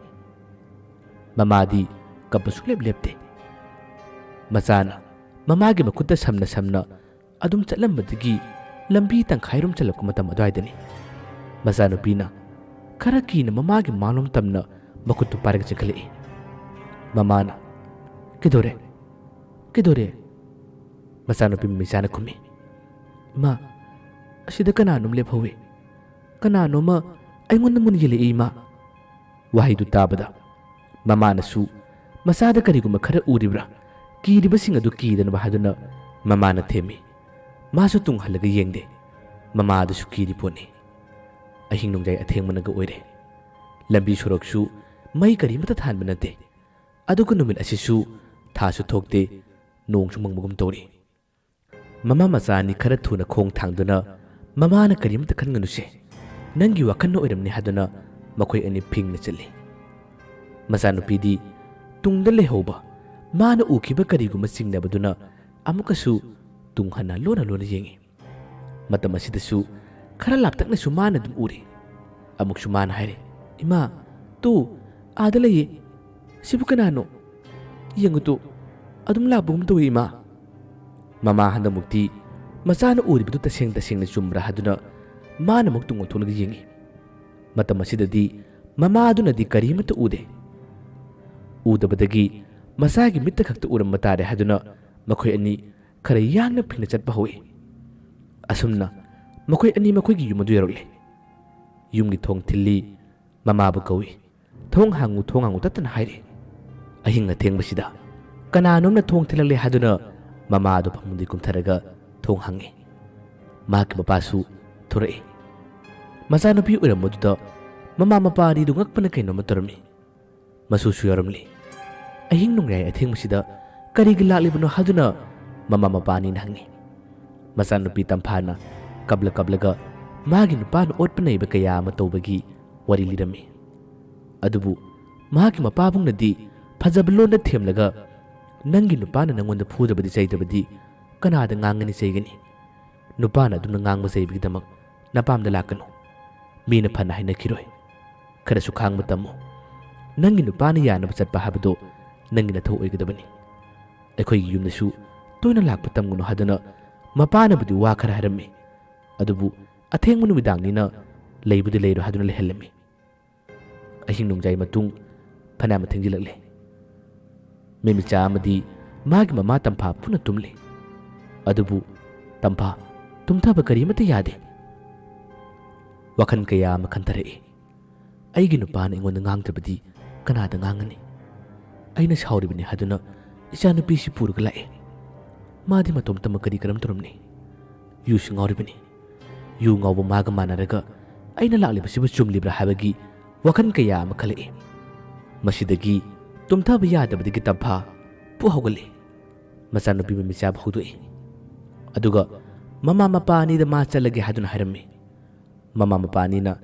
ꯃꯃꯥꯗꯤ ꯀꯞꯄ ꯁꯨꯡꯂꯦꯞ ꯂꯦꯞꯇꯦ꯫ ꯃꯆꯥꯅ ꯃꯃꯥꯒꯤ ꯃꯈꯨꯠꯇ ꯁꯝꯅ ꯁꯝꯅ ꯑꯗꯨꯝ ꯆꯠꯂꯝꯕꯗꯒꯤ ꯂꯝꯕꯤ ꯇꯪꯈꯥꯏꯔꯣꯝ ꯆꯠꯂꯛꯄ ꯃꯇꯝ ꯑꯗꯨꯋꯥꯏꯗꯅꯤ꯫ ꯃꯆꯥꯅꯨꯄꯤꯅ ꯈꯔ ꯀꯤꯅ ꯃꯃꯥꯒꯤ ꯃꯥꯡꯂꯣꯝ ꯇꯝꯅ ꯃꯈꯨꯠꯇꯨ ꯄꯥꯏꯔꯒ ꯆꯦꯟꯈꯠꯂꯛꯏ꯫ ꯃꯃꯥꯅ, "ꯀꯩꯗꯧꯔꯦ? ꯀꯩꯗꯧꯔꯦ?" ꯃꯆꯥꯅꯨꯄꯤ ꯃꯃꯤꯆꯥꯅ ꯈꯨꯝꯃꯤ, "ꯏꯃꯥ, ꯑꯁꯤꯗ ꯀꯅꯥꯅꯣꯝ ꯂꯦꯞꯍꯧꯏ꯫ ꯀꯅꯥꯅꯣꯝꯃ ꯑꯩꯉꯣꯟꯗ ꯃꯨꯟ ꯌꯦꯡꯂꯛꯏ, ꯏꯃꯥ꯫" ꯋꯥꯍꯩꯗꯨ ꯇꯥꯕꯗ ꯃꯃꯥꯅꯁꯨ ꯃꯆꯥꯗ ꯀꯔꯤꯒꯨꯝꯕ ꯈꯔ ꯎꯔꯤꯕ꯭ꯔꯥ, ꯀꯤꯔꯤꯕꯁꯤꯡ ꯑꯗꯨ ꯀꯤꯗꯅꯕ ꯍꯥꯏꯗꯨꯅ ꯃꯃꯥꯅ ꯊꯦꯝꯃꯤ꯫ ꯃꯥꯁꯨ ꯇꯨꯡ ꯍꯜꯂꯒ ꯌꯦꯡꯗꯦ꯫ ꯃꯃꯥ ꯑꯗꯨꯁꯨ ꯀꯤꯔꯤ ꯄꯣꯠꯅꯤ꯫ ꯑꯍꯤꯡ ꯅꯣꯡꯌꯥꯏ ꯑꯊꯦꯡꯕꯅꯒ ꯑꯣꯏꯔꯦ꯫ ꯂꯝꯕꯤ ꯁꯣꯔꯣꯛꯁꯨ ꯃꯩ ꯀꯔꯤꯃꯠꯇ ꯊꯥꯟꯕ ꯅꯠꯇꯦ꯫ ꯑꯗꯨꯒ ꯅꯨꯃꯤꯠ ꯑꯁꯤꯁꯨ ꯊꯥꯁꯨ ꯊꯣꯛꯇꯦ, ꯅꯣꯡꯁꯨ ꯃꯪꯕꯒꯨꯝ ꯇꯧꯔꯤ꯫ ꯃꯃꯥ ꯃꯆꯥ ꯑꯅꯤ ꯈꯔ ꯊꯨꯅ ꯈꯣꯡ ꯊꯥꯡꯗꯨꯅ "ꯃꯃꯥꯅ ꯀꯔꯤꯃꯇ ꯈꯟꯒꯅꯨꯁꯦ, ꯅꯪꯒꯤ ꯋꯥꯈꯜꯅ ꯑꯣꯏꯔꯝꯅꯤ" ꯍꯥꯏꯗꯨꯅ ꯃꯈꯣꯏ ꯑꯅꯤ ꯐꯤꯡꯅ ꯆꯠꯂꯤ꯫ ꯃꯆꯥꯅꯨꯄꯤꯗꯤ ꯇꯨꯡꯗ ꯂꯩꯍꯧꯕ, ꯃꯥꯅ ꯎꯈꯤꯕ ꯀꯔꯤꯒꯨꯝꯕ ꯆꯤꯡꯅꯕꯗꯨꯅ ꯑꯃꯨꯛꯀꯁꯨ ꯇꯨꯡ ꯍꯟꯅ ꯂꯣꯟꯅ ꯂꯣꯟꯅ ꯌꯦꯡꯉꯤ꯫ ꯃꯇꯝ ꯑꯁꯤꯗꯁꯨ ꯈꯔ ꯂꯥꯞꯇꯛꯅꯁꯨ ꯃꯥꯅ ꯑꯗꯨꯝ ꯎꯔꯤ꯫ ꯑꯃꯨꯛꯁꯨ ꯃꯥꯅ ꯍꯥꯏꯔꯤ, "ꯏꯃꯥ, ꯇꯨ, ꯑꯥꯗ ꯂꯩꯌꯦ꯫ ꯁꯤꯕꯨ ꯀꯅꯥꯅꯣ? ꯌꯦꯡꯉꯨ ꯇꯨ, ꯑꯗꯨꯝ ꯂꯥꯛꯄꯒꯨꯝ ꯇꯧꯏ, ꯏꯃꯥ꯫" ꯃꯃꯥ ꯍꯟꯗꯛꯃꯨꯛꯇꯤ ꯃꯆꯥꯅ ꯎꯔꯤꯕꯗꯨ ꯇꯁꯦꯡ ꯇꯁꯦꯡꯅ ꯆꯨꯝꯕ꯭ꯔꯥ ꯍꯥꯏꯗꯨꯅ ꯃꯥꯅ ꯑꯃꯨꯛ ꯇꯨꯡ ꯑꯣꯟꯊꯣꯛꯂꯒ ꯌꯦꯡꯏ꯫ ꯃꯇꯝ ꯑꯁꯤꯗꯗꯤ ꯃꯃꯥꯗꯨꯅꯗꯤ ꯀꯔꯤꯃꯠꯇ ꯎꯗꯦ꯫ ꯎꯗꯕꯗꯒꯤ ꯃꯆꯥꯒꯤ ꯃꯤꯠꯇ ꯈꯛꯇ ꯎꯔꯝꯕ ꯇꯥꯔꯦ ꯍꯥꯏꯗꯨꯅ ꯃꯈꯣꯏ ꯑꯅꯤ ꯈꯔ ꯌꯥꯡꯅ ꯐꯤꯡꯅ ꯆꯠꯄ ꯍꯧꯏ꯫ ꯑꯁꯨꯝꯅ ꯃꯈꯣꯏ ꯑꯅꯤ ꯃꯈꯣꯏꯒꯤ ꯌꯨꯝ ꯑꯗꯨ ꯌꯧꯔꯛꯂꯦ꯫ ꯌꯨꯝꯒꯤ ꯊꯣꯡ ꯊꯤꯜꯂꯤ, ꯃꯃꯥꯕꯨ ꯀꯧꯏ꯫ "ꯊꯣꯡ ꯍꯥꯡꯉꯨ, ꯊꯣꯡ ꯍꯥꯡꯉꯨ" ꯇꯠꯇꯅ ꯍꯥꯏꯔꯤ꯫ ꯑꯍꯤꯡ ꯑꯊꯦꯡꯕꯁꯤꯗ ꯀꯅꯥꯅꯣꯝꯅ ꯊꯣꯡ ꯊꯤꯜꯂꯛꯂꯦ ꯍꯥꯏꯗꯨꯅ ꯃꯃꯥꯗꯨ ꯐꯃꯨꯡꯗꯒꯤ ꯀꯨꯝꯊꯔꯒ ꯊꯣꯡ ꯍꯥꯡꯉꯤ꯫ ꯃꯍꯥꯛꯀꯤ ꯃꯄꯥꯁꯨ ꯊꯣꯔꯛꯏ꯫ ꯃꯆꯥꯅꯨꯄꯤ ꯑꯣꯏꯔꯝꯕꯗꯨꯗ ꯃꯃꯥ ꯃꯄꯥ ꯑꯅꯤꯗꯨ ꯉꯛꯄꯅ ꯀꯩꯅꯣꯝꯃ ꯇꯧꯔꯝꯃꯤ꯫ ꯃꯁꯨꯁꯨ ꯌꯥꯎꯔꯝꯂꯤ꯫ ꯑꯍꯤꯡ ꯅꯣꯡꯌꯥꯏ ꯑꯊꯦꯡꯕꯁꯤꯗ ꯀꯔꯤꯒꯤ ꯂꯥꯛꯂꯤꯕꯅꯣ ꯍꯥꯏꯗꯨꯅ ꯃꯃꯥ ꯃꯄꯥ ꯑꯅꯤꯅ ꯍꯪꯉꯤ꯫ ꯃꯆꯥꯅꯨꯄꯤ ꯇꯝꯐꯥꯅ ꯀꯞꯂ ꯀꯞꯂꯒ ꯃꯥꯒꯤ ꯅꯨꯄꯥꯅ ꯑꯣꯠꯄ ꯅꯩꯕ ꯀꯌꯥ ꯑꯃ ꯇꯧꯕꯒꯤ ꯋꯥꯔꯤ ꯂꯤꯔꯝꯃꯤ꯫ ꯑꯗꯨꯕꯨ ꯃꯍꯥꯛꯀꯤ ꯃꯄꯥꯕꯨꯡꯅꯗꯤ ꯐꯖꯕ ꯂꯣꯟꯗ ꯊꯦꯝꯂꯒ, "ꯅꯪꯒꯤ ꯅꯨꯄꯥꯅ ꯅꯪꯉꯣꯟꯗ ꯐꯨꯗꯕꯗꯤ ꯆꯩꯗꯕꯗꯤ ꯀꯅꯥꯗ ꯉꯥꯡꯒꯅꯤ ꯆꯩꯒꯅꯤ? ꯅꯨꯄꯥꯅ ꯑꯗꯨꯝꯅ ꯉꯥꯡꯕ ꯆꯩꯕꯒꯤꯗꯃꯛ ꯅꯄꯥꯝꯗ ꯂꯥꯛꯀꯅꯨ꯫ ꯃꯤꯅ ꯐꯅ ꯍꯥꯏꯅꯈꯤꯔꯣꯏ꯫ ꯈꯔꯁꯨ ꯈꯥꯡꯕ ꯇꯝꯃꯨ꯫ ꯅꯪꯒꯤ ꯅꯨꯄꯥꯅ ꯌꯥꯅꯕ ꯆꯠꯄ ꯍꯥꯏꯕꯗꯣ ꯅꯪꯒꯤ ꯅꯊꯧ ꯑꯣꯏꯒꯗꯕꯅꯤ꯫ ꯑꯩꯈꯣꯏꯒꯤ ꯌꯨꯝꯗꯁꯨ ꯇꯣꯏꯅ ꯂꯥꯛꯄ ꯇꯝꯒꯅꯨ" ꯍꯥꯏꯗꯨꯅ ꯃꯄꯥꯅꯕꯨꯗꯤ ꯋꯥ ꯈꯔ ꯍꯥꯏꯔꯝꯃꯤ꯫ ꯑꯗꯨꯕꯨ ꯑꯊꯦꯡꯕ ꯅꯨꯃꯤꯗꯥꯡꯅꯤꯅ ꯂꯩꯕꯨꯗꯤ ꯂꯩꯔꯣꯏ ꯍꯥꯏꯗꯨꯅ ꯂꯩꯍꯜꯂꯝꯃꯤ꯫ ꯑꯍꯤꯡ ꯅꯣꯡꯖꯥꯏ ꯃꯇꯨꯡ ꯐꯅꯌꯥꯝ ꯊꯦꯡꯖꯤꯜꯂꯛꯂꯦ꯫ ꯃꯦꯃꯤꯆꯥ ꯑꯃꯗꯤ ꯃꯥꯒꯤ ꯃꯃꯥ ꯇꯝꯐꯥ ꯄꯨꯟꯅ ꯇꯨꯝꯂꯤ꯫ ꯑꯗꯨꯕꯨ ꯇꯝꯐꯥ ꯇꯨꯝꯊꯕ ꯀꯔꯤꯃꯠꯇ ꯌꯥꯗꯦ꯫ ꯋꯥꯈꯜ ꯀꯌꯥ ꯑꯃ ꯈꯟꯊꯔꯛꯏ꯫ "ꯑꯩꯒꯤ ꯅꯨꯄꯥꯅ ꯑꯩꯉꯣꯟꯗ ꯉꯥꯡꯗꯕꯗꯤ ꯀꯅꯥꯗ ꯉꯥꯡꯒꯅꯤ? ꯑꯩꯅ ꯁꯥꯎꯔꯤꯕꯅꯤ ꯍꯥꯏꯗꯨꯅ ꯏꯆꯥꯅꯨꯄꯤꯁꯤ ꯄꯨꯔꯒ ꯂꯥꯛꯑꯦ꯫ ꯃꯥꯗꯤ ꯃꯇꯣꯝꯇꯃꯛ ꯀꯔꯤ ꯀꯔꯝ ꯇꯧꯔꯝꯅꯤ? ꯌꯨꯁꯨ ꯉꯥꯎꯔꯤꯕꯅꯤ꯫ ꯌꯨ ꯉꯥꯎꯕ ꯃꯥꯒ ꯃꯥꯟꯅꯔꯒ ꯑꯩꯅ ꯂꯥꯛꯂꯤꯕꯁꯤꯕꯨ ꯆꯨꯝꯂꯤꯕ꯭ꯔꯥ ꯍꯥꯏꯕꯒꯤ ꯋꯥꯈꯜ ꯀꯌꯥ ꯑꯃ ꯈꯜꯂꯛꯏ꯫ ꯃꯁꯤꯗꯒꯤ ꯇꯨꯝꯊꯕ ꯌꯥꯗꯕꯗꯒꯤ ꯇꯝꯐꯥ ꯄꯨ ꯍꯧꯒꯠꯂꯤ꯫ ꯃꯆꯥꯅꯨꯄꯤ ꯃꯃꯤꯆꯥꯕꯨ ꯍꯧꯗꯣꯛꯏ꯫ ꯑꯗꯨꯒ ꯃꯃꯥ ꯃꯄꯥ ꯑꯅꯤꯗ ꯃꯥ ꯆꯠꯂꯒꯦ ꯍꯥꯏꯗꯨꯅ ꯍꯥꯏꯔꯝꯃꯤ꯫ ꯃꯃꯥ ꯃꯄꯥ ꯑꯅꯤꯅ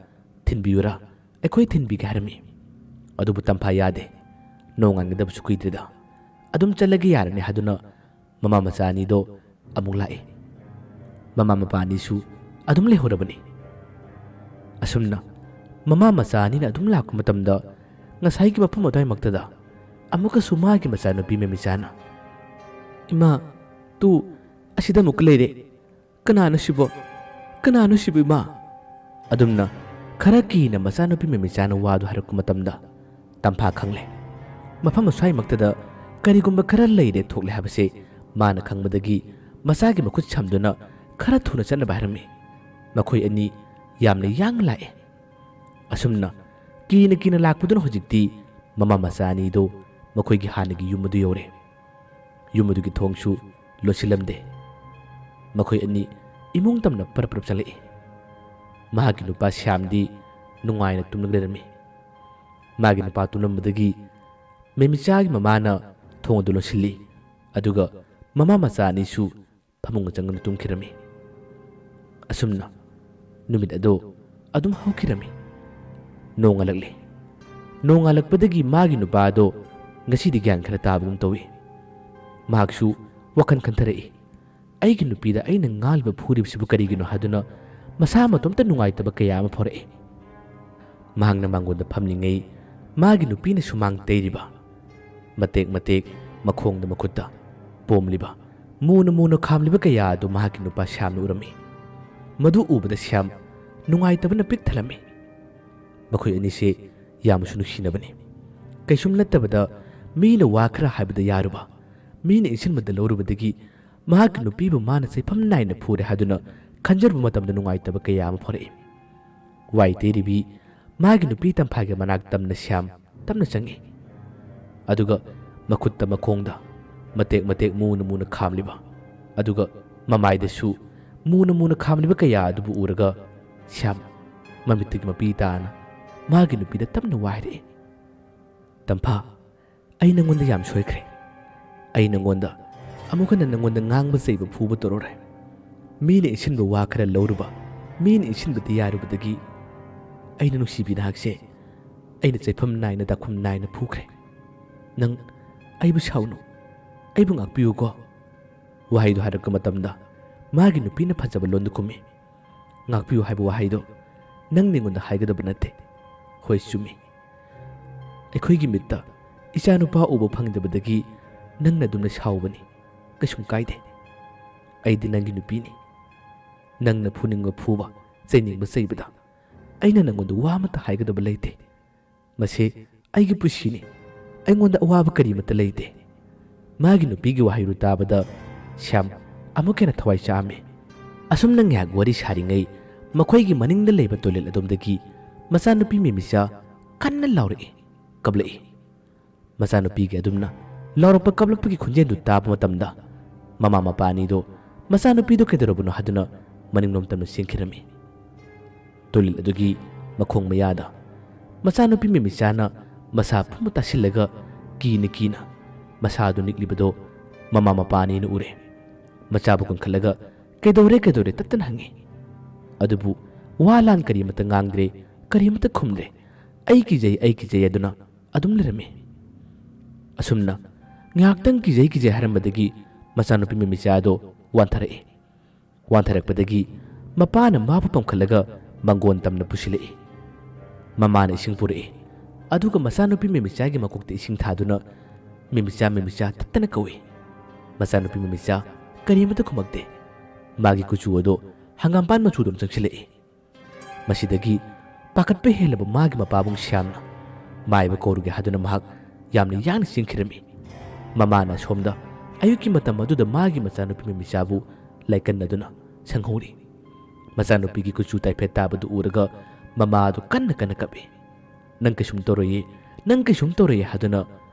"ꯊꯤꯟꯕꯤꯌꯨꯔꯥ? ꯑꯩꯈꯣꯏ ꯊꯤꯟꯕꯤꯒꯦ" ꯍꯥꯏꯔꯝꯃꯤ꯫ ꯑꯗꯨꯕꯨ ꯇꯝꯐꯥ ꯌꯥꯗꯦ꯫ ꯅꯣꯡꯉꯥꯟꯒꯗꯕꯁꯨ ꯀꯨꯏꯗ꯭ꯔꯤꯗ꯫ "ꯑꯗꯨꯝ ꯆꯠꯂꯒꯦ ꯌꯥꯔꯅꯤ" ꯍꯥꯏꯗꯨꯅ ꯃꯃꯥ ꯃꯆꯥ ꯑꯅꯤꯗꯣ ꯑꯃꯨꯛ ꯂꯥꯛꯏ꯫ ꯃꯃꯥ ꯃꯄꯥ ꯑꯅꯤꯁꯨ ꯑꯗꯨꯝ ꯂꯩꯍꯧꯔꯕꯅꯤ꯫ ꯑꯁꯨꯝꯅ ꯃꯃꯥ ꯃꯆꯥ ꯑꯅꯤꯅ ꯑꯗꯨꯝ ꯂꯥꯛꯄ ꯃꯇꯝꯗ ꯉꯁꯥꯏꯒꯤ ꯃꯐꯝ ꯑꯗꯨꯋꯥꯏꯃꯛꯇꯗ ꯑꯃꯨꯛꯀꯁꯨ ꯃꯥꯒꯤ ꯃꯆꯥꯅꯨꯄꯤ ꯃꯦꯃꯤꯆꯥꯅ, "ꯏꯃꯥ, ꯇꯨ, ꯑꯁꯤꯗ ꯑꯃꯨꯛꯀ ꯂꯩꯔꯦ꯫ ꯀꯅꯥꯅꯣ ꯁꯤꯕꯣ? ꯀꯅꯥꯅꯣ ꯁꯤꯕꯨ, ꯏꯃꯥ?" ꯑꯗꯨꯝꯅ ꯈꯔ ꯀꯤꯅ ꯃꯆꯥꯅꯨꯄꯤ ꯃꯦꯃꯤꯆꯥꯅ ꯋꯥꯗꯨ ꯍꯥꯏꯔꯛꯄ ꯃꯇꯝꯗ ꯇꯝꯐꯥ ꯈꯪꯂꯦ꯫ ꯃꯐꯝ ꯑꯁ꯭ꯋꯥꯏꯃꯛꯇꯗ ꯀꯔꯤꯒꯨꯝꯕ ꯈꯔ ꯂꯩꯔꯦ ꯊꯣꯛꯂꯦ ꯍꯥꯏꯕꯁꯦ ꯃꯥꯅ ꯈꯪꯕꯗꯒꯤ ꯃꯆꯥꯒꯤ ꯃꯈꯨꯠ ꯁꯝꯗꯨꯅ ꯈꯔ ꯊꯨꯅ ꯆꯠꯅꯕ ꯍꯥꯏꯔꯝꯃꯤ꯫ ꯃꯈꯣꯏ ꯑꯅꯤ ꯌꯥꯝꯅ ꯌꯥꯡꯅ ꯂꯥꯛꯑꯦ꯫ ꯑꯁꯨꯝꯅ ꯀꯤꯅ ꯀꯤꯅ ꯂꯥꯛꯄꯗꯨꯅ ꯍꯧꯖꯤꯛꯇꯤ ꯃꯃꯥ ꯃꯆꯥ ꯑꯅꯤꯗꯨ ꯃꯈꯣꯏꯒꯤ ꯍꯥꯟꯅꯒꯤ ꯌꯨꯝ ꯑꯗꯨ ꯌꯧꯔꯦ꯫ ꯌꯨꯝ ꯑꯗꯨꯒꯤ ꯊꯣꯡꯁꯨ ꯂꯣꯟꯁꯤꯜꯂꯝꯗꯦ꯫ ꯃꯈꯣꯏ ꯑꯅꯤ ꯏꯃꯨꯡ ꯇꯝꯅ ꯄꯔꯞ ꯄꯔꯞ ꯆꯪꯂꯛꯏ꯫ ꯃꯍꯥꯛꯀꯤ ꯅꯨꯄꯥ ꯁ꯭ꯌꯥꯝꯗꯤ ꯅꯨꯡꯉꯥꯏꯅ ꯇꯨꯝꯂꯒ ꯂꯩꯔꯝꯃꯤ꯫ ꯃꯥꯒꯤ ꯅꯨꯄꯥ ꯇꯨꯝꯂꯝꯕꯗꯒꯤ ꯃꯦꯃꯤꯆꯥꯒꯤ ꯃꯃꯥꯅ ꯊꯣꯡ ꯑꯗꯨ ꯂꯣꯟꯁꯤꯜꯂꯤ꯫ ꯑꯗꯨꯒ ꯃꯃꯥ ꯃꯆꯥ ꯑꯅꯤꯁꯨ ꯐꯃꯨꯡꯗ ꯆꯪꯗꯨꯅ ꯇꯨꯝꯈꯤꯔꯝꯃꯤ꯫ ꯑꯁꯨꯝꯅ ꯅꯨꯃꯤꯠ ꯑꯗꯨ ꯑꯗꯨꯝ ꯍꯧꯈꯤꯔꯝꯃꯤ꯫ ꯅꯣꯡꯉꯥꯜꯂꯛꯂꯦ꯫ ꯅꯣꯡꯉꯥꯜꯂꯛꯄꯗꯒꯤ ꯃꯥꯒꯤ ꯅꯨꯄꯥ ꯑꯗꯣ ꯉꯁꯤꯗꯤ ꯒ꯭ꯌꯥꯟ ꯈꯔ ꯇꯥꯕꯒꯨꯝ ꯇꯧꯏ꯫ ꯃꯍꯥꯛꯁꯨ ꯋꯥꯈꯜ ꯈꯟꯊꯔꯛꯏ꯫ "ꯑꯩꯒꯤ ꯅꯨꯄꯤꯗ ꯑꯩꯅ ꯉꯥꯡꯂꯤꯕ ꯐꯨꯔꯤꯕꯁꯤꯕꯨ ꯀꯔꯤꯒꯤꯅꯣ?" ꯍꯥꯏꯗꯨꯅ ꯃꯁꯥ ꯃꯇꯣꯝꯇ ꯅꯨꯡꯉꯥꯏꯇꯕ ꯀꯌꯥ ꯑꯃ ꯐꯥꯎꯔꯛꯏ꯫ ꯃꯍꯥꯛꯅ ꯃꯥꯡꯒꯣꯟꯗ ꯐꯝꯂꯤꯉꯩ ꯃꯥꯒꯤ ꯅꯨꯄꯤꯅ ꯁꯨꯃꯥꯡ ꯇꯩꯔꯤꯕ, ꯃꯇꯦꯛ ꯃꯇꯦꯛ ꯃꯈꯣꯡꯗ ꯃꯈꯨꯠꯇ ꯄꯣꯝꯂꯤꯕ, ꯃꯨꯅ ꯃꯨꯅ ꯈꯥꯝꯂꯤꯕ ꯀꯌꯥ ꯑꯗꯨ ꯃꯍꯥꯛꯀꯤ ꯅꯨꯄꯥ ꯁ꯭ꯌꯥꯝꯅ ꯎꯔꯝꯃꯤ꯫ ꯃꯗꯨ ꯎꯕꯗ ꯁ꯭ꯌꯥꯝ ꯅꯨꯡꯉꯥꯏꯇꯕꯅ ꯄꯤꯛ ꯊꯜꯂꯝꯃꯤ꯫ ꯃꯈꯣꯏ ꯑꯅꯤꯁꯦ ꯌꯥꯝꯅꯁꯨ ꯅꯨꯡꯁꯤꯅꯕꯅꯤ꯫ ꯀꯩꯁꯨꯝ ꯅꯠꯇꯕꯗ ꯃꯤꯅ ꯋꯥ ꯈꯔ ꯍꯥꯏꯕꯗ ꯌꯥꯔꯨꯕ, ꯃꯤꯅ ꯏꯟꯁꯤꯟꯕꯗ ꯂꯧꯔꯨꯕꯗꯒꯤ ꯃꯍꯥꯛꯀꯤ ꯅꯨꯄꯤꯕꯨ ꯃꯥꯅ ꯆꯩꯐꯝ ꯅꯥꯏꯅ ꯐꯨꯔꯦ ꯍꯥꯏꯗꯨꯅ ꯈꯟꯖꯔꯨꯕ ꯃꯇꯝꯗ ꯅꯨꯡꯉꯥꯏꯇꯕ ꯀꯌꯥ ꯑꯃ ꯐꯥꯎꯔꯛꯏ꯫ ꯋꯥꯏ ꯇꯩꯔꯤꯕꯤ ꯃꯥꯒꯤ ꯅꯨꯄꯤ ꯇꯝꯐꯥꯒꯤ ꯃꯅꯥꯛ ꯇꯝꯅ ꯁ꯭ꯌꯥꯝ ꯇꯞꯅ ꯆꯪꯏ꯫ ꯑꯗꯨꯒ ꯃꯈꯨꯠꯇ ꯃꯈꯣꯡꯗ ꯃꯇꯦꯛ ꯃꯇꯦꯛ ꯃꯨꯅ ꯃꯨꯅ ꯈꯥꯝꯂꯤꯕ, ꯑꯗꯨꯒ ꯃꯃꯥꯏꯗꯁꯨ ꯃꯨꯅ ꯃꯨꯅ ꯈꯥꯝꯂꯤꯕ ꯀꯌꯥ ꯑꯗꯨꯕꯨ ꯎꯔꯒ ꯁ꯭ꯌꯥꯝ ꯃꯃꯤꯠꯇꯒꯤ ꯃꯄꯤ ꯇꯥꯅ ꯃꯥꯒꯤ ꯅꯨꯄꯤꯗ ꯇꯞꯅ ꯋꯥ ꯍꯥꯏꯔꯛꯏ, "ꯇꯝꯐꯥ, ꯑꯩ ꯅꯪꯉꯣꯟꯗ ꯌꯥꯝ ꯁꯣꯏꯈ꯭ꯔꯦ꯫ ꯑꯩ ꯅꯪꯉꯣꯟꯗ ꯑꯃꯨꯛ ꯍꯟꯅ ꯅꯪꯉꯣꯟꯗ ꯉꯥꯡꯕ ꯆꯩꯕ ꯐꯨꯕ ꯇꯧꯔꯔꯣꯏ꯫ ꯃꯤꯅ ꯏꯟꯁꯤꯟꯕ ꯋꯥ ꯈꯔ ꯂꯧꯔꯨꯕ, ꯃꯤꯅ ꯏꯟꯁꯤꯟꯕꯗ ꯌꯥꯔꯨꯕꯗꯒꯤ ꯑꯩꯅ ꯅꯨꯡꯁꯤꯕꯤ ꯅꯍꯥꯛꯁꯦ ꯑꯩꯅ ꯆꯩꯐꯝ ꯅꯥꯏꯅ ꯗꯥꯈꯨꯝ ꯅꯥꯏꯅ ꯐꯨꯈ꯭ꯔꯦ꯫ ꯅꯪ ꯑꯩꯕꯨ ꯁꯥꯎꯅꯨ, ꯑꯩꯕꯨ ꯉꯥꯛꯄꯤꯌꯨꯀꯣ"꯫ ꯋꯥꯍꯩꯗꯨ ꯍꯥꯏꯔꯛꯄ ꯃꯇꯝꯗ ꯃꯥꯒꯤ ꯅꯨꯄꯤꯅ ꯐꯖꯕ ꯂꯣꯟꯗ ꯈꯨꯝꯃꯤ, "ꯉꯥꯛꯄꯤꯌꯨ ꯍꯥꯏꯕ ꯋꯥꯍꯩꯗꯣ ꯅꯪꯅ ꯑꯩꯉꯣꯟꯗ ꯍꯥꯏꯒꯗꯕ ꯅꯠꯇꯦ꯫ ꯍꯣꯏ, ꯆꯨꯝꯃꯤ꯫ ꯑꯩꯈꯣꯏꯒꯤ ꯃꯤꯠꯇ ꯏꯆꯥꯅꯨꯄꯥ ꯎꯕ ꯐꯪꯗꯕꯗꯒꯤ ꯅꯪꯅ ꯑꯗꯨꯝꯅ ꯁꯥꯎꯕꯅꯤ꯫ ꯀꯩꯁꯨꯝ ꯀꯥꯏꯗꯦ꯫ ꯑꯩꯗꯤ ꯅꯪꯒꯤ ꯅꯨꯄꯤꯅꯤ꯫ ꯅꯪꯅ ꯐꯨꯅꯤꯡꯕ ꯐꯨꯕ, ꯆꯩꯅꯤꯡꯕ ꯆꯩꯕꯗ꯫ ꯑꯩꯅ ꯅꯪꯉꯣꯟꯗ ꯋꯥ ꯑꯃꯠꯇ ꯍꯥꯏꯒꯗꯕ ꯂꯩꯇꯦ꯫ ꯃꯁꯤ ꯑꯩꯒꯤ ꯄꯨꯟꯁꯤꯅꯤ꯫ ꯑꯩꯉꯣꯟꯗ ꯑꯋꯥꯕ ꯀꯔꯤꯃꯠꯇ ꯂꯩꯇꯦ꯫ ꯃꯥꯒꯤ ꯅꯨꯄꯤꯒꯤ ꯋꯥꯍꯩꯗꯨ ꯇꯥꯕꯗ ꯁ꯭ꯌꯥꯝ ꯑꯃꯨꯛ ꯍꯦꯟꯅ ꯊꯋꯥꯏ ꯆꯥꯛꯑꯝꯃꯤ꯫ ꯑꯁꯨꯝꯅ ꯉꯥꯏꯍꯥꯛ ꯋꯥꯔꯤ ꯁꯥꯔꯤꯉꯩ ꯃꯈꯣꯏꯒꯤ ꯃꯅꯤꯡꯗ ꯂꯩꯕ ꯇꯣꯏꯂꯦꯠ ꯑꯗꯣꯝꯗꯒꯤ ꯃꯆꯥꯅꯨꯄꯤ ꯃꯦꯃꯤꯆꯥ ꯀꯟꯅ ꯂꯥꯎꯔꯛꯏ, ꯀꯞꯂꯛꯏ꯫ ꯃꯆꯥꯅꯨꯄꯤꯒꯤ ꯑꯗꯨꯝꯅ ꯂꯥꯎꯔꯛꯄ ꯀꯞꯂꯛꯄꯒꯤ ꯈꯣꯟꯖꯦꯜꯗꯨ ꯇꯥꯕ ꯃꯇꯝꯗ ꯃꯃꯥ ꯃꯄꯥ ꯑꯅꯤꯗꯨ ꯃꯆꯥꯅꯨꯄꯤꯗꯨ ꯀꯩꯗꯧꯔꯕꯅꯣ ꯍꯥꯏꯗꯨꯅ ꯃꯅꯤꯡꯂꯣꯝ ꯇꯝꯅ ꯆꯦꯟꯈꯤꯔꯝꯃꯤ꯫ ꯇꯣꯏꯂꯦꯠ ꯑꯗꯨꯒꯤ ꯃꯈꯣꯡ ꯃꯌꯥꯗ ꯃꯆꯥꯅꯨꯄꯤ ꯃꯦꯃꯤꯆꯥꯅ ꯃꯁꯥ ꯄꯨꯝꯕ ꯇꯥꯁꯤꯜꯂꯒ ꯀꯤꯅ ꯀꯤꯅ ꯃꯁꯥꯗꯨ ꯅꯤꯛꯂꯤꯕꯗꯨ ꯃꯃꯥ ꯃꯄꯥ ꯑꯅꯤꯅ ꯎꯔꯦ꯫ ꯃꯆꯥꯕꯨ ꯀꯟꯈꯠꯂꯒ "ꯀꯩꯗꯧꯔꯦ, ꯀꯩꯗꯧꯔꯦ?" ꯇꯠꯇꯅ ꯍꯪꯉꯤ꯫ ꯑꯗꯨꯕꯨ ꯋꯥ ꯂꯥꯟ ꯀꯔꯤꯃꯠꯇ ꯉꯥꯡꯗ꯭ꯔꯦ, ꯀꯔꯤꯃꯠꯇ ꯈꯨꯝꯗ꯭ꯔꯦ꯫ "ꯑꯩ ꯀꯤꯖꯩ, ꯑꯩ ꯀꯤꯖꯩ" ꯑꯗꯨꯅ ꯑꯗꯨꯝ ꯂꯩꯔꯝꯃꯤ꯫ ꯑꯁꯨꯝꯅ ꯉꯥꯏꯍꯥꯛꯇꯪ ꯀꯤꯖꯩ ꯀꯤꯖꯩ ꯍꯥꯏꯔꯝꯕꯗꯒꯤ ꯃꯆꯥꯅꯨꯄꯤ ꯃꯦꯃꯤꯆꯥꯗꯣ ꯋꯥꯟꯊꯔꯛꯏ꯫ ꯋꯥꯟꯊꯔꯛꯄꯗꯒꯤ ꯃꯄꯥꯅ ꯃꯥꯕꯨ ꯄꯝꯈꯠꯂꯒ ꯃꯪꯒꯣꯟ ꯇꯝꯅ ꯄꯨꯁꯤꯜꯂꯛꯏ꯫ ꯃꯃꯥꯅ ꯏꯁꯤꯡ ꯄꯨꯔꯛꯏ꯫ ꯑꯗꯨꯒ ꯃꯆꯥꯅꯨꯄꯤ ꯃꯦꯃꯤꯆꯥꯒꯤ ꯃꯀꯣꯛꯇ ꯏꯁꯤꯡ ꯊꯥꯗꯨꯅ "ꯃꯦꯃꯤꯆꯥ, ꯃꯦꯃꯤꯆꯥ" ꯇꯠꯇꯅ ꯀꯧꯏ꯫ ꯃꯆꯥꯅꯨꯄꯤ ꯃꯦꯃꯤꯆꯥ ꯀꯔꯤꯃꯠꯇ ꯈꯨꯝꯃꯛꯇꯦ꯫ ꯃꯥꯒꯤ ꯀꯨꯆꯨ ꯑꯗꯣ ꯍꯪꯒꯥꯝꯄꯥꯟ ꯃꯆꯨꯗꯧꯅ ꯆꯪꯁꯤꯜꯂꯛꯏ꯫ ꯃꯁꯤꯗꯒꯤ ꯄꯥꯈꯠꯄ ꯍꯦꯜꯂꯕ ꯃꯥꯒꯤ ꯃꯄꯥꯕꯨꯡ ꯁ꯭ꯌꯥꯝꯅ ꯃꯥꯏꯕ ꯀꯧꯔꯨꯒꯦ ꯍꯥꯏꯗꯨꯅ ꯃꯍꯥꯛ ꯌꯥꯝꯅ ꯌꯥꯡꯅ ꯆꯦꯟꯈꯤꯔꯝꯃꯤ꯫ ꯃꯃꯥꯅ ꯑꯁꯣꯝꯗ ꯑꯌꯨꯛꯀꯤ ꯃꯇꯝ ꯑꯗꯨꯗ ꯃꯥꯒꯤ ꯃꯆꯥꯅꯨꯄꯤ ꯃꯦꯃꯤꯆꯥꯕꯨ ꯂꯥꯏꯀꯟꯅꯗꯨꯅ ꯁꯪꯍꯧꯔꯤ꯫ ꯃꯆꯥꯅꯨꯄꯤꯒꯤ ꯀꯨꯆꯨ ꯇꯥꯏꯐꯦꯠ ꯇꯥꯕꯗꯨ ꯎꯔꯒ ꯃꯃꯥ ꯑꯗꯨ ꯀꯟꯅ ꯀꯟꯅ ꯀꯞꯏ꯫ "ꯅꯪ ꯀꯩꯁꯨꯝ ꯇꯧꯔꯣꯏꯌꯦ, ꯅꯪ ꯀꯩꯁꯨꯝ ꯇꯧꯔꯣꯏꯌꯦ" ꯍꯥꯏꯗꯨꯅ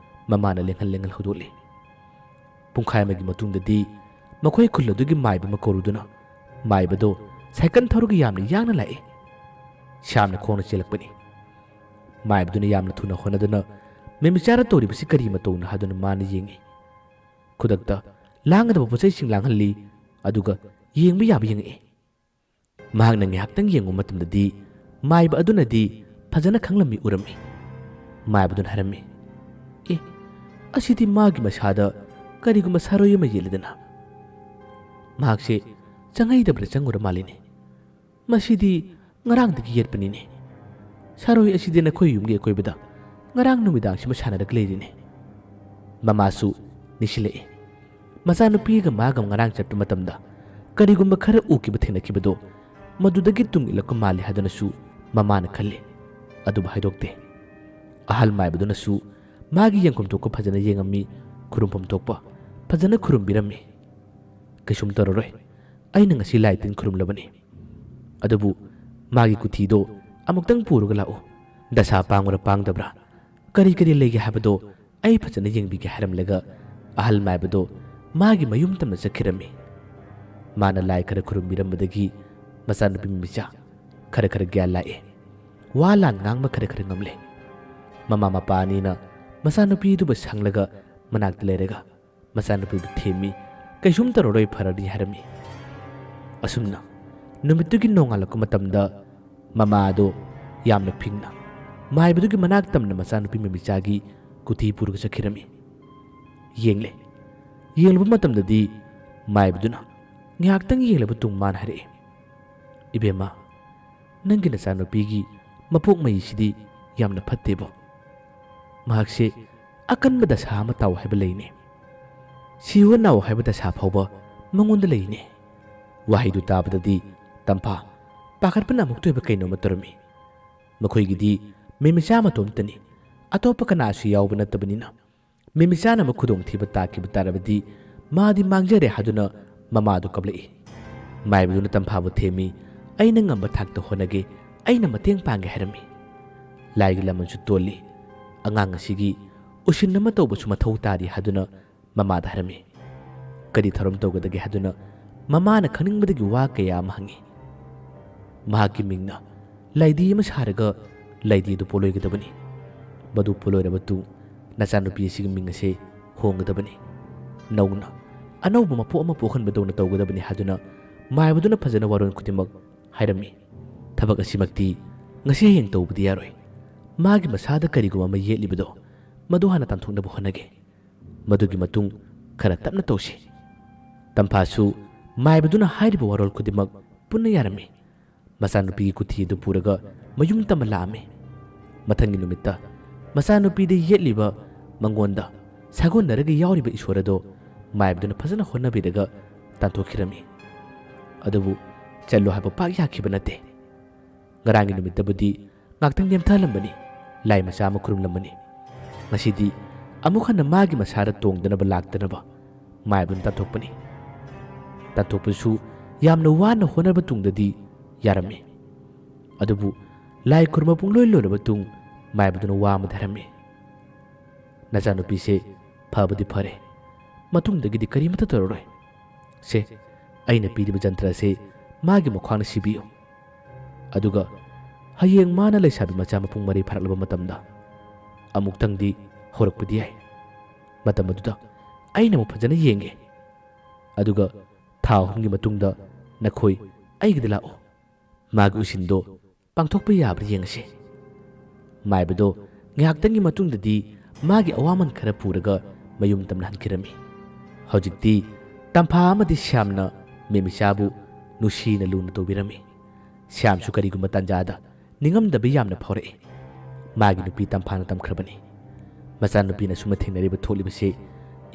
ꯃꯃꯥꯅ ꯂꯦꯡꯍꯜ ꯂꯦꯡꯍꯜ ꯍꯧꯗꯣꯛꯂꯤ꯫ ꯄꯨꯡꯈꯥꯏ ꯑꯃꯒꯤ ꯃꯇꯨꯡꯗꯗꯤ ꯃꯈꯣꯏ ꯈꯨꯜ ꯑꯗꯨꯒꯤ ꯃꯥꯏꯕ ꯑꯃ ꯀꯧꯔꯨꯗꯨꯅ ꯃꯥꯏꯕꯗꯣ ꯁꯥꯏꯀꯜ ꯊꯧꯔꯒ ꯌꯥꯝꯅ ꯌꯥꯡꯅ ꯂꯥꯛꯏ꯫ ꯁ꯭ꯌꯥꯝꯅ ꯈꯣꯡꯅ ꯆꯦꯜꯂꯛꯄꯅꯤ꯫ ꯃꯥꯏꯕꯗꯨꯅ ꯌꯥꯝꯅ ꯊꯨꯅ ꯍꯣꯠꯅꯗꯨꯅ "ꯃꯦꯃꯤꯆꯥꯔ ꯇꯧꯔꯤꯕꯁꯤ ꯀꯔꯤ ꯃꯇꯧꯅꯣ?" ꯍꯥꯏꯗꯨꯅ ꯃꯥꯅ ꯌꯦꯡꯉꯤ꯫ ꯈꯨꯗꯛꯇ ꯂꯥꯡꯒꯗꯕ ꯄꯣꯠꯆꯩꯁꯤꯡ ꯂꯥꯡꯍꯜꯂꯤ, ꯑꯗꯨꯒ ꯌꯦꯡꯕ ꯌꯥꯕ ꯌꯦꯡꯉꯛꯏ꯫ ꯃꯍꯥꯛꯅ ꯉꯥꯏꯍꯥꯛꯇꯪ ꯌꯦꯡꯕ ꯃꯇꯝꯗꯗꯤ ꯃꯥꯏꯕ ꯑꯗꯨꯅꯗꯤ ꯐꯖꯅ ꯈꯪꯂꯝꯃꯤ ꯎꯔꯝꯃꯤ꯫ ꯃꯥꯏꯕꯗꯨꯅ ꯍꯥꯏꯔꯝꯃꯤ, "ꯑꯦ, ꯑꯁꯤꯗꯤ ꯃꯥꯒꯤ ꯃꯁꯥꯗ ꯀꯔꯤꯒꯨꯝꯕ ꯁꯥꯔꯣꯏ ꯑꯃ ꯌꯦꯠꯂꯗꯅ꯫ ꯃꯍꯥꯛꯁꯦ ꯆꯪꯍꯩꯗꯕꯗ ꯆꯪꯉꯨꯔ ꯃꯥꯜꯂꯤꯅꯦ꯫ ꯃꯁꯤꯗꯤ ꯉꯔꯥꯡꯗꯒꯤ ꯌꯦꯠꯄꯅꯤꯅꯦ꯫ ꯁꯥꯔꯣꯏ ꯑꯁꯤꯗꯤ ꯅꯈꯣꯏ ꯌꯨꯝꯒꯤ ꯑꯀꯣꯏꯕꯗ ꯉꯔꯥꯡ ꯅꯨꯃꯤꯗꯥꯡꯁꯤꯃ ꯁꯥꯟꯅꯔꯒ ꯂꯩꯔꯤꯅꯦ꯫" ꯃꯃꯥꯁꯨ ꯅꯤꯡꯁꯤꯡꯂꯛꯏ꯫ ꯃꯆꯥꯅꯨꯄꯤꯒ ꯃꯥꯒ ꯉꯔꯥꯡ ꯆꯠꯄ ꯃꯇꯝꯗ ꯀꯔꯤꯒꯨꯝꯕ ꯈꯔ ꯎꯈꯤꯕ ꯊꯦꯡꯅꯈꯤꯕꯗꯣ ꯃꯗꯨꯗꯒꯤ ꯇꯨꯡ ꯏꯜꯂꯛꯄ ꯃꯥꯜꯂꯤ ꯍꯥꯏꯗꯨꯅꯁꯨ ꯃꯃꯥꯅ ꯈꯜꯂꯤ꯫ ꯑꯗꯨꯕꯨ ꯍꯥꯏꯗꯣꯛꯇꯦ꯫ ꯑꯍꯜ ꯃꯥꯏꯕꯗꯨꯅꯁꯨ ꯃꯥꯒꯤ ꯌꯦꯡꯐꯝ ꯊꯣꯛꯄ ꯐꯖꯅ ꯌꯦꯡꯉꯝꯃꯤ, ꯈꯨꯔꯨꯝꯐꯝ ꯊꯣꯛꯄ ꯐꯖꯅ ꯈꯨꯔꯨꯝꯕꯤꯔꯝꯃꯤ꯫ "ꯀꯩꯁꯨꯝ ꯇꯧꯔꯔꯣꯏ, ꯑꯩꯅ ꯉꯁꯤ ꯂꯥꯏ ꯇꯤꯟ ꯈꯨꯔꯨꯝꯂꯕꯅꯤ꯫ ꯑꯗꯨꯕꯨ ꯃꯥꯒꯤ ꯀꯨꯊꯤꯗꯣ ꯑꯃꯨꯛꯇꯪ ꯄꯨꯔꯒ ꯂꯥꯛꯎ꯫ ꯗꯁꯥ ꯄꯥꯡꯕ꯭ꯔꯥ ꯄꯥꯡꯗꯕ꯭ꯔꯥ, ꯀꯔꯤ ꯀꯔꯤ ꯂꯩꯒꯦ ꯍꯥꯏꯕꯗꯣ ꯑꯩ ꯐꯖꯅ ꯌꯦꯡꯕꯤꯒꯦ" ꯍꯥꯏꯔꯝꯂꯒ ꯑꯍꯜ ꯃꯥꯏꯕꯗꯣ ꯃꯥꯒꯤ ꯃꯌꯨꯝ ꯇꯝꯅ ꯆꯠꯈꯤꯔꯝꯃꯤ꯫ ꯃꯥꯅ ꯂꯥꯏ ꯈꯔ ꯈꯨꯔꯨꯝꯕꯤꯔꯝꯕꯗꯒꯤ ꯃꯆꯥꯅꯨꯄꯤ ꯃꯃꯤꯆꯥ ꯈꯔ ꯈꯔ ꯒ꯭ꯌꯥꯟ ꯂꯥꯛꯑꯦ꯫ ꯋꯥ ꯂꯥꯟ ꯉꯥꯡꯕ ꯈꯔ ꯈꯔ ꯉꯝꯂꯦ꯫ ꯃꯃꯥ ꯃꯄꯥ ꯑꯅꯤꯅ ꯃꯆꯥꯅꯨꯄꯤꯗꯨꯕꯨ ꯁꯪꯂꯒ ꯃꯅꯥꯛꯇ ꯂꯩꯔꯒ ꯃꯆꯥꯅꯨꯄꯤꯕꯨ ꯊꯦꯝꯃꯤ꯫ "ꯀꯩꯁꯨꯝ ꯇꯧꯔꯔꯣꯏ, ꯐꯔꯅꯤ" ꯍꯥꯏꯔꯝꯃꯤ꯫ ꯑꯁꯨꯝꯅ ꯅꯨꯃꯤꯠꯇꯨꯒꯤ ꯅꯣꯡꯉꯥꯜꯂꯛꯄ ꯃꯇꯝꯗ ꯃꯃꯥ ꯑꯗꯨ ꯌꯥꯝꯅ ꯐꯤꯡꯅ ꯃꯥꯏꯕꯗꯨꯒꯤ ꯃꯅꯥꯛ ꯇꯝꯅ ꯃꯆꯥꯅꯨꯄꯤ ꯃꯃꯤꯆꯥꯒꯤ ꯀꯨꯊꯤ ꯄꯨꯔꯒ ꯆꯠꯈꯤꯔꯝꯃꯤ꯫ ꯌꯦꯡꯂꯦ꯫ ꯌꯦꯡꯂꯨꯕ ꯃꯇꯝꯗꯗꯤ ꯃꯥꯏꯕꯗꯨꯅ ꯉꯥꯏꯍꯥꯛꯇꯪ ꯌꯦꯡꯂꯕ ꯇꯨꯡ ꯃꯥꯅ ꯍꯥꯏꯔꯛꯏ, "ꯏꯕꯦꯝꯃ, ꯅꯪꯒꯤ ꯅꯆꯥꯅꯨꯄꯤꯒꯤ ꯃꯄꯣꯛ ꯃꯍꯩꯁꯤꯗꯤ ꯌꯥꯝꯅ ꯐꯠꯇꯦꯕꯣ꯫ ꯃꯍꯥꯛꯁꯦ ꯑꯀꯟꯕ ꯗꯁꯥ ꯑꯃ ꯇꯥꯎ ꯍꯥꯏꯕ ꯂꯩꯅꯦ꯫ ꯁꯤꯌꯣ ꯅꯥꯎ ꯍꯥꯏꯕ ꯗꯁꯥ ꯐꯥꯎꯕ ꯃꯉꯣꯟꯗ ꯂꯩꯅꯦ"꯫ ꯋꯥꯍꯩꯗꯨ ꯇꯥꯕꯗꯗꯤ ꯇꯝꯐꯥ ꯄꯥꯈꯠꯄꯅ ꯑꯃꯨꯛꯇ ꯑꯣꯏꯕ ꯀꯩꯅꯣꯝꯃ ꯇꯧꯔꯝꯃꯤ꯫ ꯃꯈꯣꯏꯒꯤꯗꯤ ꯃꯦꯃꯤꯆꯥ ꯃꯇꯣꯝꯇꯅꯤ, ꯑꯇꯣꯞꯄ ꯀꯅꯥꯁꯨ ꯌꯥꯎꯕ ꯅꯠꯇꯕꯅꯤꯅ꯫ ꯃꯦꯃꯤꯆꯥꯅ ꯑꯃꯨꯛ ꯈꯨꯗꯣꯡꯊꯤꯕ ꯇꯥꯈꯤꯕ ꯇꯥꯔꯕꯗꯤ ꯃꯥꯗꯤ ꯃꯥꯡꯖꯔꯦ ꯍꯥꯏꯗꯨꯅ ꯃꯃꯥꯗꯨ ꯀꯞꯂꯛꯏ꯫ ꯃꯥꯏꯕꯗꯨꯅ ꯇꯝꯐꯥꯕꯨ ꯊꯦꯝꯃꯤ, "ꯑꯩꯅ ꯉꯝꯕ ꯊꯥꯛꯇ ꯍꯣꯠꯅꯒꯦ, ꯑꯩꯅ ꯃꯇꯦꯡ ꯄꯥꯡꯒꯦ" ꯍꯥꯏꯔꯝꯃꯤ꯫ "ꯂꯥꯏꯒꯤ ꯂꯃꯟꯁꯨ ꯇꯣꯜꯂꯤ, ꯑꯉꯥꯡ ꯑꯁꯤꯒꯤ ꯎꯁꯤꯟ ꯑꯃ ꯇꯧꯕꯁꯨ ꯃꯊꯧ ꯇꯥꯔꯤ" ꯍꯥꯏꯗꯨꯅ ꯃꯃꯥꯗ ꯍꯥꯏꯔꯝꯃꯤ꯫ ꯀꯔꯤ ꯊꯧꯔꯝ ꯇꯧꯒꯗꯒꯦ ꯍꯥꯏꯗꯨꯅ ꯃꯃꯥꯅ ꯈꯪꯅꯤꯡꯕꯗꯒꯤ ꯋꯥ ꯀꯌꯥ ꯑꯃ ꯍꯪꯉꯤ꯫ "ꯃꯍꯥꯛꯀꯤ ꯃꯤꯡꯅ ꯂꯥꯏꯙꯤ ꯑꯃ ꯁꯥꯔꯒ ꯂꯥꯏꯙꯤ ꯑꯗꯨ ꯄꯣꯠꯂꯣꯏꯒꯗꯕꯅꯤ꯫ ꯃꯗꯨ ꯄꯣꯠꯂꯣꯏꯔꯕ ꯇꯨꯡ ꯅꯆꯥꯅꯨꯄꯤ ꯑꯁꯤꯒꯤ ꯃꯤꯡ ꯑꯁꯦ ꯍꯣꯡꯒꯗꯕꯅꯤ꯫ ꯅꯧꯅ ꯑꯅꯧꯕ ꯃꯄꯣꯛ ꯑꯃ ꯄꯣꯛꯍꯟꯕꯗꯧꯅ ꯇꯧꯒꯗꯕꯅꯤ" ꯍꯥꯏꯗꯨꯅ ꯃꯥꯏꯕꯗꯨꯅ ꯐꯖꯅ ꯋꯥꯔꯣꯜ ꯈꯨꯗꯤꯡꯃꯛ ꯍꯥꯏꯔꯝꯃꯤ꯫ "ꯊꯕꯛ ꯑꯁꯤꯃꯛꯇꯤ ꯉꯁꯤ ꯍꯌꯦꯡ ꯇꯧꯕꯗꯤ ꯌꯥꯔꯣꯏ꯫ ꯃꯥꯒꯤ ꯃꯁꯥꯗ ꯀꯔꯤꯒꯨꯝꯕ ꯑꯃ ꯌꯦꯠꯂꯤꯕꯗꯣ ꯃꯗꯨ ꯍꯥꯟꯅ ꯇꯥꯟꯊꯣꯛꯅꯕ ꯍꯣꯠꯅꯒꯦ꯫ ꯃꯗꯨꯒꯤ ꯃꯇꯨꯡ ꯈꯔ ꯇꯞꯅ ꯇꯧꯁꯤ"꯫ ꯇꯝꯐꯥꯁꯨ ꯃꯥꯏꯕꯗꯨꯅ ꯍꯥꯏꯔꯤꯕ ꯋꯥꯔꯣꯜ ꯈꯨꯗꯤꯡꯃꯛ ꯄꯨꯟꯅ ꯌꯥꯔꯝꯃꯤ꯫ ꯃꯆꯥꯅꯨꯄꯤꯒꯤ ꯀꯨꯊꯤ ꯑꯗꯨ ꯄꯨꯔꯒ ꯃꯌꯨꯝ ꯇꯝꯕ ꯂꯥꯛꯑꯝꯃꯤ꯫ ꯃꯊꯪꯒꯤ ꯅꯨꯃꯤꯠꯇ ꯃꯆꯥꯅꯨꯄꯤꯗ ꯌꯦꯠꯂꯤꯕ, ꯃꯉꯣꯟꯗ ꯁꯥꯒꯣꯟꯅꯔꯒ ꯌꯥꯎꯔꯤꯕ ꯏꯁꯣꯔ ꯑꯗꯣ ꯃꯥꯏꯕꯗꯨꯅ ꯐꯖꯅ ꯍꯣꯠꯅꯕꯤꯔꯒ ꯇꯥꯟꯊꯣꯛꯈꯤꯔꯝꯃꯤ꯫ ꯑꯗꯨꯕꯨ ꯆꯠꯂꯣ ꯍꯥꯏꯕ ꯄꯥꯛ ꯌꯥꯈꯤꯕ ꯅꯠꯇꯦ꯫ ꯉꯔꯥꯡꯒꯤ ꯅꯨꯃꯤꯠꯇꯕꯨꯗꯤ ꯉꯥꯛꯇꯪ ꯅꯦꯝꯊꯍꯜꯂꯝꯕꯅꯤ, ꯂꯥꯏ ꯃꯆꯥ ꯑꯃ ꯈꯨꯔꯨꯝꯂꯝꯕꯅꯤ꯫ ꯉꯁꯤꯗꯤ ꯑꯃꯨꯛ ꯍꯟꯅ ꯃꯥꯒꯤ ꯃꯁꯥꯗ ꯇꯣꯡꯗꯅꯕ ꯂꯥꯛꯇꯅꯕ ꯃꯥꯏꯕꯅ ꯇꯥꯟꯊꯣꯛꯄꯅꯤ꯫ ꯇꯥꯟꯊꯣꯛꯄꯁꯨ ꯌꯥꯝꯅ ꯋꯥꯅ ꯍꯣꯠꯅꯔꯕ ꯇꯨꯡꯗꯗꯤ ꯌꯥꯔꯝꯃꯤ꯫ ꯑꯗꯨꯕꯨ ꯂꯥꯏ ꯈꯨꯔꯨꯝꯕ ꯄꯨꯡꯂꯣꯏ ꯂꯣꯏꯔꯕ ꯇꯨꯡ ꯃꯥꯏꯕꯗꯨꯅ ꯋꯥ ꯑꯃꯗꯤ ꯍꯥꯏꯔꯝꯃꯤ꯫ "ꯅꯆꯥꯅꯨꯄꯤꯁꯦ ꯐꯕꯗꯤ ꯐꯔꯦ, ꯃꯇꯨꯡꯗꯒꯤꯗꯤ ꯀꯔꯤꯃꯠꯇ ꯇꯧꯔꯔꯣꯏ꯫ ꯁꯦ, ꯑꯩꯅ ꯄꯤꯔꯤꯕ ꯖꯟꯇ꯭ꯔ ꯑꯁꯤ ꯃꯥꯒꯤ ꯃꯈ꯭ꯋꯥꯡꯗ ꯁꯤꯕꯤꯌꯨ꯫ ꯑꯗꯨꯒ ꯍꯌꯦꯡ ꯃꯥꯅ ꯂꯩꯁꯥꯕꯤ ꯃꯆꯥ ꯃꯄꯨꯡ ꯃꯔꯩ ꯐꯥꯔꯛꯂꯕ ꯃꯇꯝꯗ ꯑꯃꯨꯛꯇꯪꯗꯤ ꯍꯧꯔꯛꯄꯗꯤ ꯌꯥꯏ꯫ ꯃꯇꯝ ꯑꯗꯨꯗ ꯑꯩꯅ ꯑꯃꯨꯛ ꯐꯖꯅ ꯌꯦꯡꯒꯦ꯫ ꯑꯗꯨꯒ ꯊꯥ ꯑꯍꯨꯝꯒꯤ ꯃꯇꯨꯡꯗ ꯅꯈꯣꯏ ꯑꯩꯒꯤꯗ ꯂꯥꯛꯎ꯫ ꯃꯥꯒꯤ ꯎꯁꯤꯟꯗꯣ ꯄꯥꯡꯊꯣꯛꯄ ꯌꯥꯕ꯭ꯔꯥ ꯌꯦꯡꯉꯁꯤ꯫" ꯃꯥꯏꯕꯗꯣ ꯉꯥꯏꯍꯥꯛꯇꯪꯒꯤ ꯃꯇꯨꯡꯗꯗꯤ ꯃꯥꯒꯤ ꯑꯋꯥꯃꯟ ꯈꯔ ꯄꯨꯔꯒ ꯃꯌꯨꯝ ꯇꯝꯅ ꯍꯟꯈꯤꯔꯝꯃꯤ꯫ ꯍꯧꯖꯤꯛꯇꯤ ꯇꯝꯐꯥ ꯑꯃꯗꯤ ꯁ꯭ꯌꯥꯝꯅ ꯃꯦꯃꯤꯆꯥꯕꯨ ꯅꯨꯡꯁꯤꯅ ꯂꯨꯅ ꯇꯧꯕꯤꯔꯝꯃꯤ꯫ ꯁ꯭ꯌꯥꯝꯁꯨ ꯀꯔꯤꯒꯨꯝꯕ ꯇꯥꯟꯖꯥꯗ ꯅꯤꯡꯉꯝꯗꯕ ꯌꯥꯝꯅ ꯐꯥꯎꯔꯛꯏ꯫ ꯃꯥꯒꯤ ꯅꯨꯄꯤ ꯇꯝꯐꯥꯅ ꯇꯝꯈ꯭ꯔꯕꯅꯤ꯫ "ꯃꯆꯥꯅꯨꯄꯤꯅ ꯑꯁꯨꯝꯅ ꯊꯦꯡꯅꯔꯤꯕ ꯊꯣꯛꯂꯤꯕꯁꯦ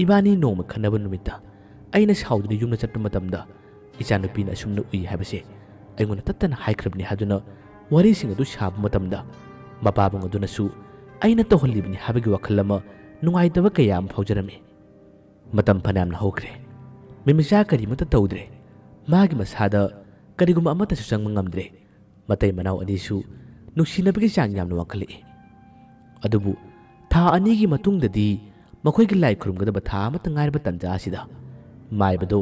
ꯏꯕꯥꯅꯤ ꯅꯣꯡꯃ ꯈꯟꯅꯕ ꯅꯨꯃꯤꯠꯇ ꯑꯩꯅ ꯁꯥꯎꯗꯨꯅ ꯌꯨꯝꯗ ꯆꯠꯄ ꯃꯇꯝꯗ ꯏꯆꯥꯅꯨꯄꯤꯅ ꯑꯁꯨꯝꯅ ꯎꯏ ꯍꯥꯏꯕꯁꯦ ꯑꯩꯉꯣꯟꯗ ꯇꯠꯇꯅ ꯍꯥꯏꯈ꯭ꯔꯕꯅꯤ" ꯍꯥꯏꯗꯨꯅ ꯋꯥꯔꯤꯁꯤꯡ ꯑꯗꯨ ꯁꯥꯕ ꯃꯇꯝꯗ ꯃꯄꯥꯕꯨꯡ ꯑꯗꯨꯅꯁꯨ ꯑꯩꯅ ꯇꯧꯍꯜꯂꯤꯕꯅꯤ ꯍꯥꯏꯕꯒꯤ ꯋꯥꯈꯜ ꯑꯃ ꯅꯨꯡꯉꯥꯏꯇꯕ ꯀꯌꯥ ꯑꯃ ꯐꯥꯎꯖꯔꯝꯃꯤ꯫ ꯃꯇꯝ ꯐꯅꯌꯥꯝꯅ ꯍꯧꯈ꯭ꯔꯦ꯫ ꯃꯦꯃꯤꯆꯥ ꯀꯔꯤꯃꯠꯇ ꯇꯧꯗ꯭ꯔꯦ꯫ ꯃꯥꯒꯤ ꯃꯁꯥꯗ ꯀꯔꯤꯒꯨꯝꯕ ꯑꯃꯠꯇꯁꯨ ꯆꯪꯕ ꯉꯝꯗ꯭ꯔꯦ꯫ ꯃꯇꯩ ꯃꯅꯥꯎ ꯑꯅꯤꯁꯨ ꯅꯨꯡꯁꯤꯅꯕꯒꯤ ꯆꯥꯡ ꯌꯥꯝꯅ ꯋꯥꯡꯈꯠꯂꯛꯏ꯫ ꯑꯗꯨꯕꯨ ꯊꯥ ꯑꯅꯤꯒꯤ ꯃꯇꯨꯡꯗꯗꯤ ꯃꯈꯣꯏꯒꯤ ꯂꯥꯏ ꯈꯨꯔꯨꯝꯒꯗꯕ ꯊꯥ ꯑꯃꯠꯇ ꯉꯥꯏꯔꯕ ꯇꯥꯟꯖꯥ ꯑꯁꯤꯗ ꯃꯥꯏꯕꯗꯨ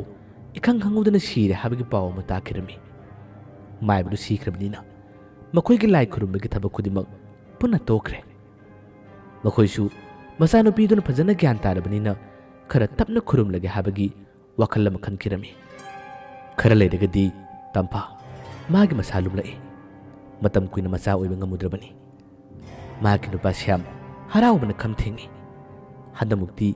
ꯏꯈꯪ ꯈꯪꯍꯧꯗꯅ ꯁꯤꯔꯦ ꯍꯥꯏꯕꯒꯤ ꯄꯥꯎ ꯑꯃ ꯇꯥꯈꯤꯔꯝꯃꯤ꯫ ꯃꯥꯏꯕꯗꯨ ꯁꯤꯈ꯭ꯔꯕꯅꯤꯅ ꯃꯈꯣꯏꯒꯤ ꯂꯥꯏ ꯈꯨꯔꯨꯝꯕꯒꯤ ꯊꯕꯛ ꯈꯨꯗꯤꯡꯃꯛ ꯄꯨꯟꯅ ꯇꯣꯛꯈ꯭ꯔꯦ꯫ ꯃꯈꯣꯏꯁꯨ ꯃꯆꯥꯅꯨꯄꯤꯗꯨꯅ ꯐꯖꯅ ꯒ꯭ꯌꯥꯟ ꯇꯥꯔꯕꯅꯤꯅ ꯈꯔ ꯇꯞꯅ ꯈꯨꯔꯨꯝꯂꯒꯦ ꯍꯥꯏꯕꯒꯤ ꯋꯥꯈꯜ ꯑꯃ ꯈꯟꯈꯤꯔꯝꯃꯤ꯫ ꯈꯔ ꯂꯩꯔꯒꯗꯤ ꯇꯝꯐꯥ ꯃꯥꯒꯤ ꯃꯁꯥ ꯂꯨꯝꯂꯛꯏ꯫ ꯃꯇꯝ ꯀꯨꯏꯅ ꯃꯆꯥ ꯑꯣꯏꯕ ꯉꯝꯃꯨꯗ꯭ꯔꯕꯅꯤ꯫ ꯃꯍꯥꯛꯀꯤ ꯅꯨꯄꯥ ꯁ꯭ꯌꯥꯝ ꯍꯔꯥꯎꯕꯅ ꯈꯝ ꯊꯦꯡꯏ꯫ ꯍꯟꯗꯛꯃꯨꯛꯇꯤ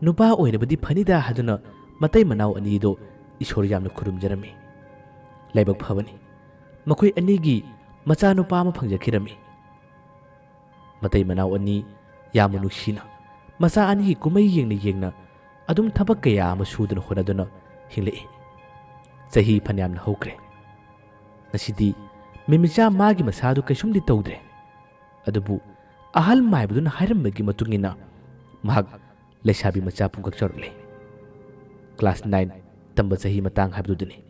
ꯅꯨꯄꯥ ꯑꯣꯏꯔꯕꯗꯤ ꯐꯅꯤꯗ ꯍꯥꯏꯗꯨꯅ ꯃꯇꯩ ꯃꯅꯥꯎ ꯑꯅꯤꯗꯣ ꯏꯁꯣꯔ ꯌꯥꯝꯅ ꯈꯨꯔꯨꯝꯖꯔꯝꯃꯤ꯫ ꯂꯥꯏꯕꯛ ꯐꯕꯅꯤ, ꯃꯈꯣꯏ ꯑꯅꯤꯒꯤ ꯃꯆꯥꯅꯨꯄꯥ ꯑꯃ ꯐꯪꯖꯈꯤꯔꯝꯃꯤ꯫ ꯃꯇꯩ ꯃꯅꯥꯎ ꯑꯅꯤ ꯌꯥꯝꯅ ꯅꯨꯡꯁꯤꯅ ꯃꯆꯥ ꯑꯅꯤꯒꯤ ꯀꯨꯝꯍꯩ ꯌꯦꯡꯅ ꯌꯦꯡꯅ ꯑꯗꯨꯝ ꯊꯕꯛ ꯀꯌꯥ ꯑꯃ ꯁꯨꯗꯨꯅ ꯍꯣꯠꯅꯗꯨꯅ ꯍꯤꯡꯂꯛꯏ꯫ ꯆꯍꯤ ꯐꯅꯌꯥꯝꯅ ꯍꯧꯈ꯭ꯔꯦ꯫ ꯉꯁꯤꯗꯤ ꯃꯦꯃꯤꯆꯥ ꯃꯥꯒꯤ ꯃꯁꯥꯗꯨ ꯀꯩꯁꯨꯝꯗꯤ ꯇꯧꯗ꯭ꯔꯦ꯫ ꯑꯗꯨꯕꯨ ꯑꯍꯜ ꯃꯥꯏꯕꯗꯨꯅ ꯍꯥꯏꯔꯝꯕꯒꯤ ꯃꯇꯨꯡ ꯏꯟꯅ ꯃꯍꯥꯛ ꯂꯩꯁꯥꯕꯤ ꯃꯆꯥ ꯄꯨꯡꯀꯛ ꯆꯥꯎꯔꯛꯂꯦ꯫ ꯀ꯭ꯂꯥꯁ ꯅꯥꯏꯟ ꯇꯝꯕ ꯆꯍꯤ ꯃꯇꯥꯡ ꯍꯥꯏꯕꯗꯨꯗꯅꯤ꯫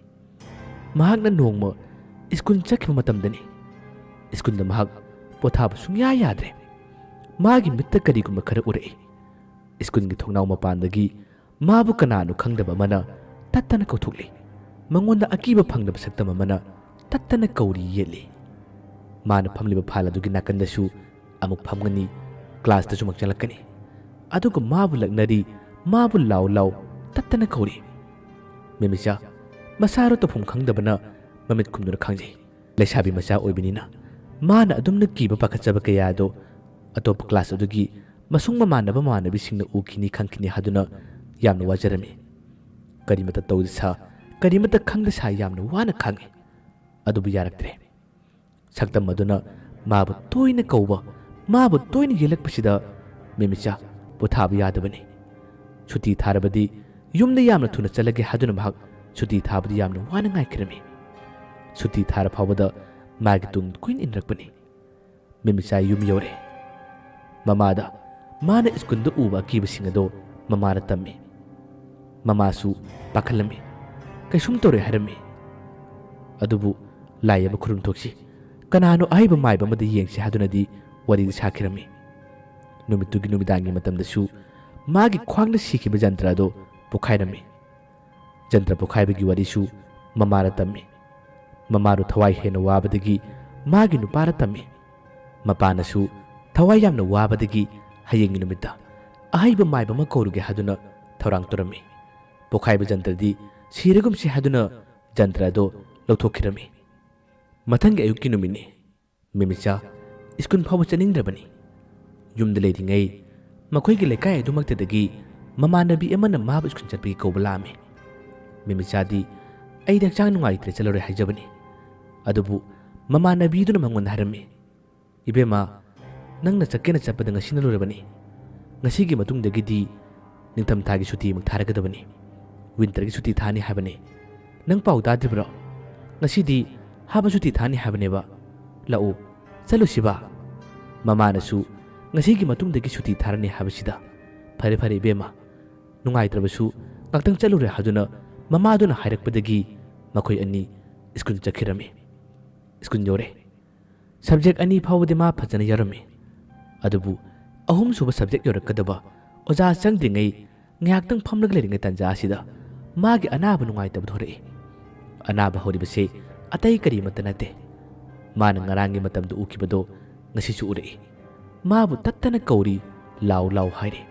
ꯃꯍꯥꯛꯅ ꯅꯣꯡꯃ ꯁ꯭ꯀꯨꯜ ꯆꯠꯈꯤꯕ ꯃꯇꯝꯗꯅꯤ꯫ ꯁ꯭ꯀꯨꯜꯗ ꯃꯍꯥꯛ ꯄꯣꯊꯥꯕ ꯁꯨꯡꯌꯥ ꯌꯥꯗ꯭ꯔꯦ꯫ ꯃꯥꯒꯤ ꯃꯤꯠꯇ ꯀꯔꯤꯒꯨꯝꯕ ꯈꯔ ꯎꯔꯛꯏ꯫ ꯁ꯭ꯀꯨꯜꯒꯤ ꯊꯣꯡꯅꯥꯎ ꯃꯄꯥꯟꯗꯒꯤ ꯃꯥꯕꯨ ꯀꯅꯥꯅꯣ ꯈꯪꯗꯕ ꯑꯃꯅ ꯇꯠꯇꯅ ꯀꯧꯊꯣꯛꯂꯤ꯫ ꯃꯉꯣꯟꯗ ꯑꯀꯤꯕ ꯐꯪꯗꯕ ꯁꯛꯇꯝ ꯑꯃꯅ ꯇꯠꯇꯅ ꯀꯧꯔꯤ ꯌꯦꯠꯂꯤ꯫ ꯃꯥꯅ ꯐꯝꯂꯤꯕ ꯐꯥꯜ ꯑꯗꯨꯒꯤ ꯅꯥꯀꯟꯗꯁꯨ ꯑꯃꯨꯛ ꯐꯝꯒꯅꯤ, ꯀ꯭ꯂꯥꯁꯇꯁꯨ ꯑꯃꯨꯛ ꯆꯪꯂꯛꯀꯅꯤ꯫ ꯑꯗꯨꯒ ꯃꯥꯕꯨ ꯂꯛꯅꯔꯤ, ꯃꯥꯕꯨ ꯂꯥꯎ ꯂꯥꯎ ꯇꯠꯇꯅ ꯀꯧꯔꯤ꯫ ꯃꯦꯃꯤꯆꯥ, ꯃꯁꯥꯔꯣ ꯇꯧꯐꯝ ꯈꯪꯗꯕꯅ ꯃꯃꯤꯠ ꯈꯨꯝꯗꯨꯅ ꯈꯥꯡꯖꯩ꯫ ꯂꯩꯁꯥꯕꯤ ꯃꯆꯥ ꯑꯣꯏꯕꯅꯤꯅ ꯃꯥꯅ ꯑꯗꯨꯝꯅ ꯀꯤꯕ ꯄꯥꯈꯠꯆꯕ ꯀꯌꯥ ꯑꯗꯨ ꯑꯇꯣꯞꯄ ꯀ꯭ꯂꯥꯁ ꯑꯗꯨꯒꯤ ꯃꯁꯨꯡ ꯃꯃꯥꯟꯅꯕ ꯃꯃꯥꯟꯅꯕꯤꯁꯤꯡꯅ ꯎꯈꯤꯅꯤ ꯈꯪꯈꯤꯅꯤ ꯍꯥꯏꯗꯨꯅ ꯌꯥꯝꯅ ꯋꯥꯖꯔꯝꯃꯤ꯫ ꯀꯔꯤꯃꯠꯇ ꯇꯧꯗ ꯁꯥ, ꯀꯔꯤꯃꯠꯇ ꯈꯪꯗ ꯁꯥ ꯌꯥꯝꯅ ꯋꯥꯅ ꯈꯥꯡꯉꯤ꯫ ꯑꯗꯨꯕꯨ ꯌꯥꯔꯛꯇ꯭ꯔꯦ꯫ ꯁꯛꯇꯝ ꯑꯗꯨꯅ ꯃꯥꯕꯨ ꯇꯣꯏꯅ ꯀꯧꯕ, ꯃꯥꯕꯨ ꯇꯣꯏꯅ ꯌꯦꯜꯂꯛꯄꯁꯤꯗ ꯃꯦꯃꯤꯆꯥ ꯄꯣꯊꯥꯕ ꯌꯥꯗꯕꯅꯤ꯫ ꯁꯨꯇꯤ ꯊꯥꯔꯕꯗꯤ ꯌꯨꯝꯗ ꯌꯥꯝꯅ ꯊꯨꯅ ꯆꯠꯂꯒꯦ ꯍꯥꯏꯗꯨꯅ ꯃꯍꯥꯛ ꯁꯨꯇꯤ ꯊꯥꯕꯗꯤ ꯌꯥꯝꯅ ꯋꯥꯅ ꯉꯥꯏꯈꯤꯔꯝꯃꯤ꯫ ꯁꯨꯇꯤ ꯊꯥꯔ ꯐꯥꯎꯕꯗ ꯃꯥꯒꯤ ꯇꯨꯡ ꯀꯨꯏꯅ ꯏꯟꯅꯔꯛꯄꯅꯤ꯫ ꯃꯦꯃꯤꯆꯥ ꯌꯨꯝ ꯌꯧꯔꯦ꯫ ꯃꯃꯥꯗ ꯃꯥꯅ ꯁ꯭ꯀꯨꯜꯗ ꯎꯕ ꯑꯀꯤꯕꯁꯤꯡ ꯑꯗꯣ ꯃꯃꯥꯅ ꯇꯝꯃꯤ꯫ ꯃꯃꯥꯁꯨ ꯄꯥꯈꯠꯂꯝꯃꯤ꯫ ꯀꯩꯁꯨꯝ ꯇꯧꯔꯣꯏ ꯍꯥꯏꯔꯝꯃꯤ꯫ ꯑꯗꯨꯕꯨ ꯂꯥꯏ ꯑꯃ ꯈꯨꯔꯨꯝ ꯊꯣꯛꯁꯤ, ꯀꯅꯥꯅꯣ ꯑꯍꯩꯕ ꯃꯥꯏꯕ ꯑꯃꯗ ꯌꯦꯡꯁꯤ ꯍꯥꯏꯗꯨꯅꯗꯤ ꯋꯥꯔꯤꯗꯤ ꯁꯥꯈꯤꯔꯝꯃꯤ꯫ ꯅꯨꯃꯤꯠꯇꯨꯒꯤ ꯅꯨꯃꯤꯗꯥꯡꯒꯤ ꯃꯇꯝꯗꯁꯨ ꯃꯥꯒꯤ ꯈ꯭ꯋꯥꯡꯗ ꯁꯤꯈꯤꯕ ꯖꯟꯇ꯭ꯔ ꯑꯗꯣ ꯄꯣꯈꯥꯏꯔꯝꯃꯤ꯫ ꯖꯟꯇ꯭ꯔ ꯄꯣꯈꯥꯏꯕꯒꯤ ꯋꯥꯔꯤꯁꯨ ꯃꯃꯥꯗ ꯇꯝꯃꯤ꯫ ꯃꯃꯥꯗꯨ ꯊꯋꯥꯏ ꯍꯦꯟꯅ ꯋꯥꯕꯗꯒꯤ ꯃꯥꯒꯤ ꯅꯨꯄꯥꯗ ꯇꯝꯃꯤ꯫ ꯃꯄꯥꯅꯁꯨ ꯊꯋꯥꯏ ꯌꯥꯝꯅ ꯋꯥꯕꯗꯒꯤ ꯍꯌꯦꯡꯒꯤ ꯅꯨꯃꯤꯠꯇ ꯑꯍꯩꯕ ꯃꯥꯏꯕ ꯑꯃ ꯀꯧꯔꯨꯒꯦ ꯍꯥꯏꯗꯨꯅ ꯊꯧꯔꯥꯡ ꯇꯧꯔꯝꯃꯤ꯫ ꯄꯣꯈꯥꯏꯕ ꯖꯟꯇ꯭ꯔꯗꯤ ꯁꯤꯔꯒꯨꯝꯁꯤ ꯍꯥꯏꯗꯨꯅ ꯖꯟꯇ꯭ꯔ ꯑꯗꯣ ꯂꯧꯊꯣꯛꯈꯤꯔꯝꯃꯤ꯫ ꯃꯊꯪꯒꯤ ꯑꯌꯨꯛꯀꯤ ꯅꯨꯃꯤꯠꯅꯤ꯫ ꯃꯦꯃꯤꯆꯥ ꯁ꯭ꯀꯨꯜ ꯐꯥꯎꯕ ꯆꯠꯅꯤꯡꯗ꯭ꯔꯕꯅꯤ꯫ ꯌꯨꯝꯗ ꯂꯩꯔꯤꯉꯩ ꯃꯈꯣꯏꯒꯤ ꯂꯩꯀꯥꯏ ꯑꯗꯨꯃꯛꯇꯗꯒꯤ ꯃꯃꯥꯟꯅꯕꯤ ꯑꯃꯅ ꯃꯥꯕꯨ ꯁ꯭ꯀꯨꯜ ꯆꯠꯄꯒꯤ ꯀꯧꯕ ꯂꯥꯛꯑꯝꯃꯤ꯫ ꯃꯦꯃꯤꯆꯥꯗꯤ "ꯑꯩꯗꯤ ꯍꯛꯆꯥꯡ ꯅꯨꯡꯉꯥꯏꯇ꯭ꯔꯦ, ꯆꯠꯂꯔꯣꯏ" ꯍꯥꯏꯖꯕꯅꯤ꯫ ꯑꯗꯨꯕꯨ ꯃꯃꯥꯟꯅꯕꯤꯗꯨꯅ ꯃꯉꯣꯟꯗ ꯍꯥꯏꯔꯝꯃꯤ, "ꯏꯕꯦꯝꯃ, ꯅꯪꯅ ꯆꯠꯀꯦꯅ ꯆꯠꯄꯗ ꯉꯁꯤꯅ ꯂꯣꯏꯔꯕꯅꯤ꯫ ꯉꯁꯤꯒꯤ ꯃꯇꯨꯡꯗꯒꯤꯗꯤ ꯅꯤꯡꯊꯝꯊꯥꯒꯤ ꯁꯨꯇꯤ ꯑꯃꯨꯛ ꯊꯥꯔꯒꯗꯕꯅꯤ꯫ ꯋꯤꯟꯇꯔꯒꯤ ꯁꯨꯇꯤ ꯊꯥꯅꯤ ꯍꯥꯏꯕꯅꯤ꯫ ꯅꯪ ꯄꯥꯎ ꯇꯥꯗ꯭ꯔꯤꯕ꯭ꯔꯣ? ꯉꯁꯤꯗꯤ ꯍꯥꯕ ꯁꯨꯇꯤ ꯊꯥꯅꯤ ꯍꯥꯏꯕꯅꯦꯕ꯫ ꯂꯥꯛꯎ, ꯆꯠꯂꯨꯁꯤꯕ꯫ ꯃꯃꯥꯅꯁꯨ ꯉꯁꯤꯒꯤ ꯃꯇꯨꯡꯗꯒꯤ ꯁꯨꯇꯤ ꯊꯥꯔꯅꯤ ꯍꯥꯏꯕꯁꯤꯗ, "ꯐꯔꯦ ꯐꯔꯦ ꯏꯕꯦꯝꯃ, ꯅꯨꯡꯉꯥꯏꯇ꯭ꯔꯕꯁꯨ ꯉꯥꯛꯇꯪ ꯆꯠꯂꯨꯔꯦ" ꯍꯥꯏꯗꯨꯅ ꯃꯃꯥꯗꯨꯅ ꯍꯥꯏꯔꯛꯄꯗꯒꯤ ꯃꯈꯣꯏ ꯑꯅꯤ ꯁ꯭ꯀꯨꯜ ꯆꯠꯈꯤꯔꯝꯃꯤ꯫ ꯁ꯭ꯀꯨꯜ ꯌꯧꯔꯦ꯫ ꯁꯕꯖꯦꯛ ꯑꯅꯤ ꯐꯥꯎꯕꯗꯤ ꯃꯥ ꯐꯖꯅ ꯌꯥꯎꯔꯝꯃꯤ꯫ ꯑꯗꯨꯕꯨ ꯑꯍꯨꯝꯁꯨꯕ ꯁꯕꯖꯦꯛ ꯌꯧꯔꯛꯀꯗꯕ ꯑꯣꯖꯥ ꯆꯪꯗ꯭ꯔꯤꯉꯩ ꯉꯥꯏꯍꯥꯛꯇꯪ ꯐꯝꯂꯒ ꯂꯩꯔꯤꯉꯩ ꯇꯥꯟꯖꯥ ꯑꯁꯤꯗ ꯃꯥꯒꯤ ꯑꯅꯥꯕ ꯅꯨꯡꯉꯥꯏꯇꯕꯗꯨ ꯍꯧꯔꯛꯏ꯫ ꯑꯅꯥꯕ ꯍꯧꯔꯤꯕꯁꯦ ꯑꯇꯩ ꯀꯔꯤꯃꯠꯇ ꯅꯠꯇꯦ꯫ ꯃꯥꯅ ꯉꯔꯥꯡꯒꯤ ꯃꯇꯝꯗ ꯎꯈꯤꯕꯗꯣ ꯉꯁꯤꯁꯨ ꯎꯔꯛꯏ꯫ ꯃꯥꯕꯨ ꯇꯠꯇꯅ ꯀꯧꯔꯤ, "ꯂꯥꯎ ꯂꯥꯎ" ꯍꯥꯏꯔꯤ꯫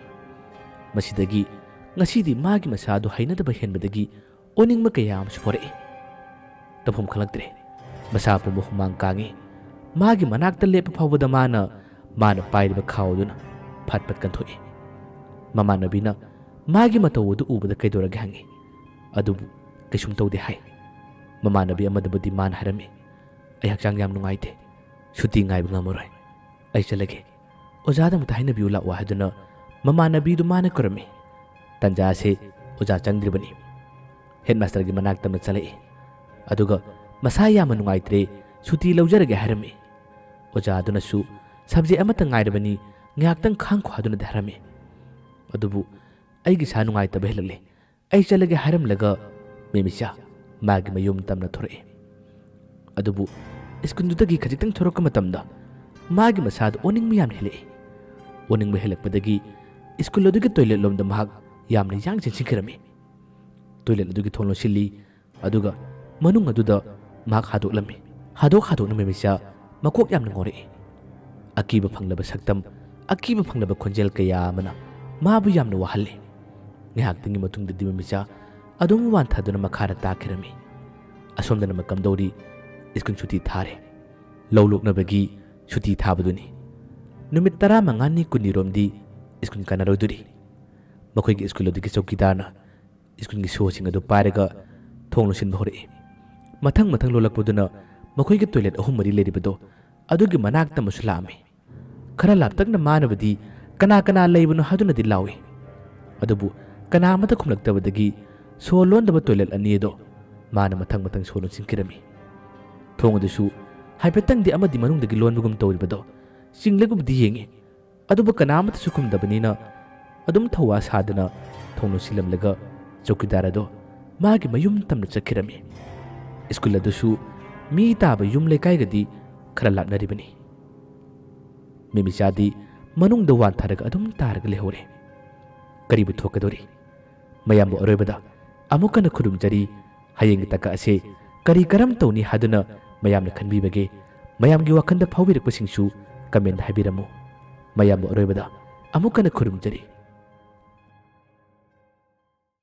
ꯃꯁꯤꯗꯒꯤ ꯉꯁꯤꯗꯤ ꯃꯥꯒꯤ ꯃꯁꯥꯗꯨ ꯍꯩꯅꯗꯕ ꯍꯦꯟꯕꯗꯒꯤ ꯑꯣꯅꯤꯡꯕ ꯀꯌꯥ ꯑꯃꯁꯨ ꯐꯥꯎꯔꯛꯏ꯫ ꯇꯧꯐꯝ ꯈꯪꯂꯛꯇ꯭ꯔꯦ꯫ ꯃꯁꯥ ꯄꯨꯝꯕ ꯍꯨꯃꯥꯡ ꯀꯥꯡꯏ꯫ ꯃꯥꯒꯤ ꯃꯅꯥꯛꯇ ꯂꯦꯞꯄ ꯐꯥꯎꯕꯗ ꯃꯥꯅ, ꯃꯥꯅ ꯄꯥꯏꯔꯤꯕ ꯈꯥꯎ ꯑꯗꯨꯅ ꯐꯠ ꯐꯠ ꯀꯟꯊꯣꯛꯏ꯫ ꯃꯃꯥꯟꯅꯕꯤꯅ ꯃꯥꯒꯤ ꯃꯇꯧ ꯑꯗꯨ ꯎꯕꯗ "ꯀꯩꯗꯧꯔꯒꯦ?" ꯍꯪꯏ꯫ ꯑꯗꯨꯕꯨ ꯀꯩꯁꯨꯝ ꯇꯧꯗꯦ ꯍꯥꯏ꯫ ꯃꯃꯥꯟꯅꯕꯤ ꯑꯃꯗꯕꯨꯗꯤ ꯃꯥꯅ ꯍꯥꯏꯔꯝꯃꯤ, "ꯑꯩ ꯍꯛꯆꯥꯡ ꯌꯥꯝ ꯅꯨꯡꯉꯥꯏꯇꯦ꯫ ꯁꯨꯇꯤ ꯉꯥꯏꯕ ꯉꯝꯃꯔꯣꯏ꯫ ꯑꯩ ꯆꯠꯂꯒꯦ꯫ ꯑꯣꯖꯥꯗ ꯑꯃꯨꯛꯇ ꯍꯥꯏꯅꯕꯤꯌꯨ ꯂꯥꯛꯑꯣ" ꯍꯥꯏꯗꯨꯅ ꯃꯃꯥꯟꯅꯕꯤꯗꯨ ꯃꯥꯅ ꯀꯧꯔꯝꯃꯤ꯫ ꯇꯟꯖꯥ ꯑꯁꯤ ꯑꯣꯖꯥ ꯆꯪꯗ꯭ꯔꯤꯕꯅꯤ꯫ ꯍꯦꯗꯃꯥꯁꯇꯔꯒꯤ ꯃꯅꯥꯛꯇ ꯑꯃ ꯆꯠꯂꯛꯏ꯫ ꯑꯗꯨꯒ ꯃꯁꯥ ꯌꯥꯝꯅ ꯅꯨꯡꯉꯥꯏꯇ꯭ꯔꯦ, ꯁꯨꯇꯤ ꯂꯧꯖꯔꯒꯦ ꯍꯥꯏꯔꯝꯃꯤ꯫ ꯑꯣꯖꯥ ꯑꯗꯨꯅꯁꯨ "ꯁꯕꯖꯦꯛ ꯑꯃꯇ ꯉꯥꯏꯔꯕꯅꯤ, ꯉꯥꯏꯍꯥꯛꯇꯪ ꯈꯥꯡꯈꯣ" ꯍꯥꯏꯗꯨꯅꯗꯤ ꯍꯥꯏꯔꯝꯃꯤ꯫ ꯑꯗꯨꯕꯨ ꯑꯩꯒꯤ ꯏꯁꯥ ꯅꯨꯡꯉꯥꯏꯇꯕ ꯍꯦꯜꯂꯛꯂꯦ꯫ "ꯑꯩ ꯆꯠꯂꯒꯦ" ꯍꯥꯏꯔꯝꯂꯒ ꯃꯦꯃꯤꯆꯥ ꯃꯥꯒꯤ ꯃꯌꯨꯝ ꯇꯝꯅ ꯊꯣꯔꯛꯏ꯫ ꯑꯗꯨꯕꯨ ꯁ꯭ꯀꯨꯜꯗꯨꯗꯒꯤ ꯈꯖꯤꯛꯇꯪ ꯊꯣꯔꯛꯄ ꯃꯇꯝꯗ ꯃꯥꯒꯤ ꯃꯁꯥꯗ ꯑꯣꯅꯤꯡꯕ ꯌꯥꯝꯅ ꯍꯦꯜꯂꯛꯏ꯫ ꯑꯣꯅꯤꯡꯕ ꯍꯦꯜꯂꯛꯄꯗꯒꯤ ꯁ꯭ꯀꯨꯜ ꯑꯗꯨꯒꯤ ꯇꯣꯏꯂꯦꯠ ꯂꯣꯝꯗ ꯃꯍꯥꯛ ꯌꯥꯝꯅ ꯌꯥꯡ ꯆꯦꯟꯁꯤꯟꯈꯤꯔꯝꯃꯤ꯫ ꯇꯣꯏꯂꯦꯠ ꯑꯗꯨꯒꯤ ꯊꯣꯡ ꯂꯣꯟꯁꯤꯜꯂꯤ, ꯑꯗꯨꯒ ꯃꯅꯨꯡ ꯑꯗꯨꯗ ꯃꯍꯥꯛ ꯍꯥꯗꯣꯛꯂꯝꯃꯤ꯫ ꯍꯥꯗꯣꯛ ꯍꯥꯗꯣꯛꯅ ꯃꯦꯃꯤꯆꯥ ꯃꯀꯣꯛ ꯌꯥꯝꯅ ꯉꯥꯎꯔꯛꯏ꯫ ꯑꯀꯤꯕ ꯐꯪꯂꯕ ꯁꯛꯇꯝ, ꯑꯀꯤꯕ ꯐꯪꯂꯕ ꯈꯣꯟꯖꯦꯜ ꯀꯌꯥ ꯑꯃꯅ ꯃꯥꯕꯨ ꯌꯥꯝꯅ ꯋꯥꯍꯜꯂꯤ꯫ ꯉꯥꯏꯍꯥꯛꯇꯪꯒꯤ ꯃꯇꯨꯡꯗꯗꯤ ꯃꯦꯃꯤꯆꯥ ꯑꯗꯨꯝ ꯋꯥꯟꯊꯗꯨꯅ ꯃꯈꯥꯗ ꯇꯥꯈꯤꯔꯝꯃꯤ꯫ ꯑꯁꯣꯝꯗꯅ ꯃ ꯀꯝꯗꯧꯔꯤ, ꯁ꯭ꯀꯨꯜ ꯁꯨꯇꯤ ꯊꯥꯔꯦ꯫ ꯂꯧ ꯂꯣꯛꯅꯕꯒꯤ ꯁꯨꯇꯤ ꯊꯥꯕꯗꯨꯅꯤ꯫ ꯅꯨꯃꯤꯠ ꯇꯔꯥꯃꯉꯥꯅꯤ ꯀꯨꯟꯅꯤꯔꯣꯝꯗꯤ ꯁ꯭ꯀꯨꯜ ꯀꯥꯟꯅꯔꯣꯏꯗꯣꯔꯤ꯫ ꯃꯈꯣꯏꯒꯤ ꯁ꯭ꯀꯨꯜ ꯑꯗꯨꯒꯤ ꯆꯧꯀꯤꯗꯥꯔꯅ ꯁ꯭ꯀꯨꯜꯒꯤ ꯁꯣꯁꯤꯡ ꯑꯗꯨ ꯄꯥꯏꯔꯒ ꯊꯣꯡ ꯂꯣꯟꯁꯤꯟꯕ ꯍꯧꯔꯛꯏ꯫ ꯃꯊꯪ ꯃꯊꯪ ꯂꯣꯜꯂꯛꯄꯗꯨꯅ ꯃꯈꯣꯏꯒꯤ ꯇꯣꯏꯂꯦꯠ ꯑꯍꯨꯝ ꯃꯔꯤ ꯂꯩꯔꯤꯕꯗꯣ ꯑꯗꯨꯒꯤ ꯃꯅꯥꯛꯇ ꯑꯃꯁꯨ ꯂꯥꯛꯑꯝꯃꯤ꯫ ꯈꯔ ꯂꯥꯞꯇꯛꯅ ꯃꯥꯅꯕꯨꯗꯤ "ꯀꯅꯥ ꯀꯅꯥ ꯂꯩꯕꯅꯣ?" ꯍꯥꯏꯗꯨꯅꯗꯤ ꯂꯥꯎꯏ꯫ ꯑꯗꯨꯕꯨ ꯀꯅꯥ ꯑꯃꯠꯇ ꯈꯨꯝꯂꯛꯇꯕꯗꯒꯤ ꯁꯣ ꯂꯣꯟꯗꯕ ꯇꯣꯏꯂꯦꯠ ꯑꯅꯤ ꯑꯗꯣ ꯃꯥꯅ ꯃꯊꯪ ꯃꯊꯪ ꯁꯣ ꯂꯣꯟꯁꯤꯟꯈꯤꯔꯝꯃꯤ꯫ ꯊꯣꯡ ꯑꯗꯨꯁꯨ ꯍꯥꯏꯐꯦꯠꯇꯪꯗꯤ ꯑꯃꯗꯤ ꯃꯅꯨꯡꯗꯒꯤ ꯂꯣꯟꯕꯒꯨꯝ ꯇꯧꯔꯤꯕꯗꯣ ꯆꯤꯡꯂꯒꯕꯨꯗꯤ ꯌꯦꯡꯏ꯫ ꯑꯗꯨꯕꯨ ꯀꯅꯥ ꯑꯃꯠꯇꯁꯨ ꯈꯨꯝꯗꯕꯅꯤꯅ ꯑꯗꯨꯝ ꯊꯧꯋꯥ ꯁꯥꯗꯅ ꯊꯣꯡ ꯂꯣꯟꯁꯤꯜꯂꯝꯂꯒ ꯆꯧꯀꯤꯗꯥꯔ ꯑꯗꯣ ꯃꯥꯒꯤ ꯃꯌꯨꯝ ꯇꯝꯅ ꯆꯠꯈꯤꯔꯝꯃꯤ꯫ ꯁ꯭ꯀꯨꯜ ꯑꯗꯨꯁꯨ ꯃꯤ ꯇꯥꯕ ꯌꯨꯝ ꯂꯩꯀꯥꯏꯒꯗꯤ ꯈꯔ ꯂꯥꯞꯅꯔꯤꯕꯅꯤ꯫ ꯃꯦꯃꯤꯆꯥꯗꯤ ꯃꯅꯨꯡꯗ ꯋꯥꯟꯊꯔꯒ ꯑꯗꯨꯝ ꯇꯥꯔꯒ ꯂꯩꯍꯧꯔꯦ꯫ ꯀꯔꯤꯕꯨ ꯊꯣꯛꯀꯗꯧꯔꯤ? ꯃꯌꯥꯝꯕꯨ ꯑꯔꯣꯏꯕꯗ ꯑꯃꯨꯛ ꯍꯟꯅ ꯈꯨꯔꯨꯝꯖꯔꯤ꯫ ꯍꯌꯦꯡꯒꯤ ꯇꯥꯀ ꯑꯁꯦ ꯀꯔꯤ ꯀꯔꯝ ꯇꯧꯅꯤ ꯍꯥꯏꯗꯨꯅ ꯃꯌꯥꯝꯅ ꯈꯟꯕꯤꯕꯒꯦ? ꯃꯌꯥꯝꯒꯤ ꯋꯥꯈꯜꯗ ꯐꯥꯎꯕꯤꯔꯛꯄꯁꯤꯡꯁꯨ comment ꯍꯥꯏꯕꯤꯔꯝꯃꯨ꯫ ꯃꯌꯥꯝꯕꯨ ꯑꯔꯣꯏꯕꯗ ꯑꯃꯨꯛ ꯍꯟꯅ ꯈꯨꯔꯨꯝꯖꯔꯤ꯫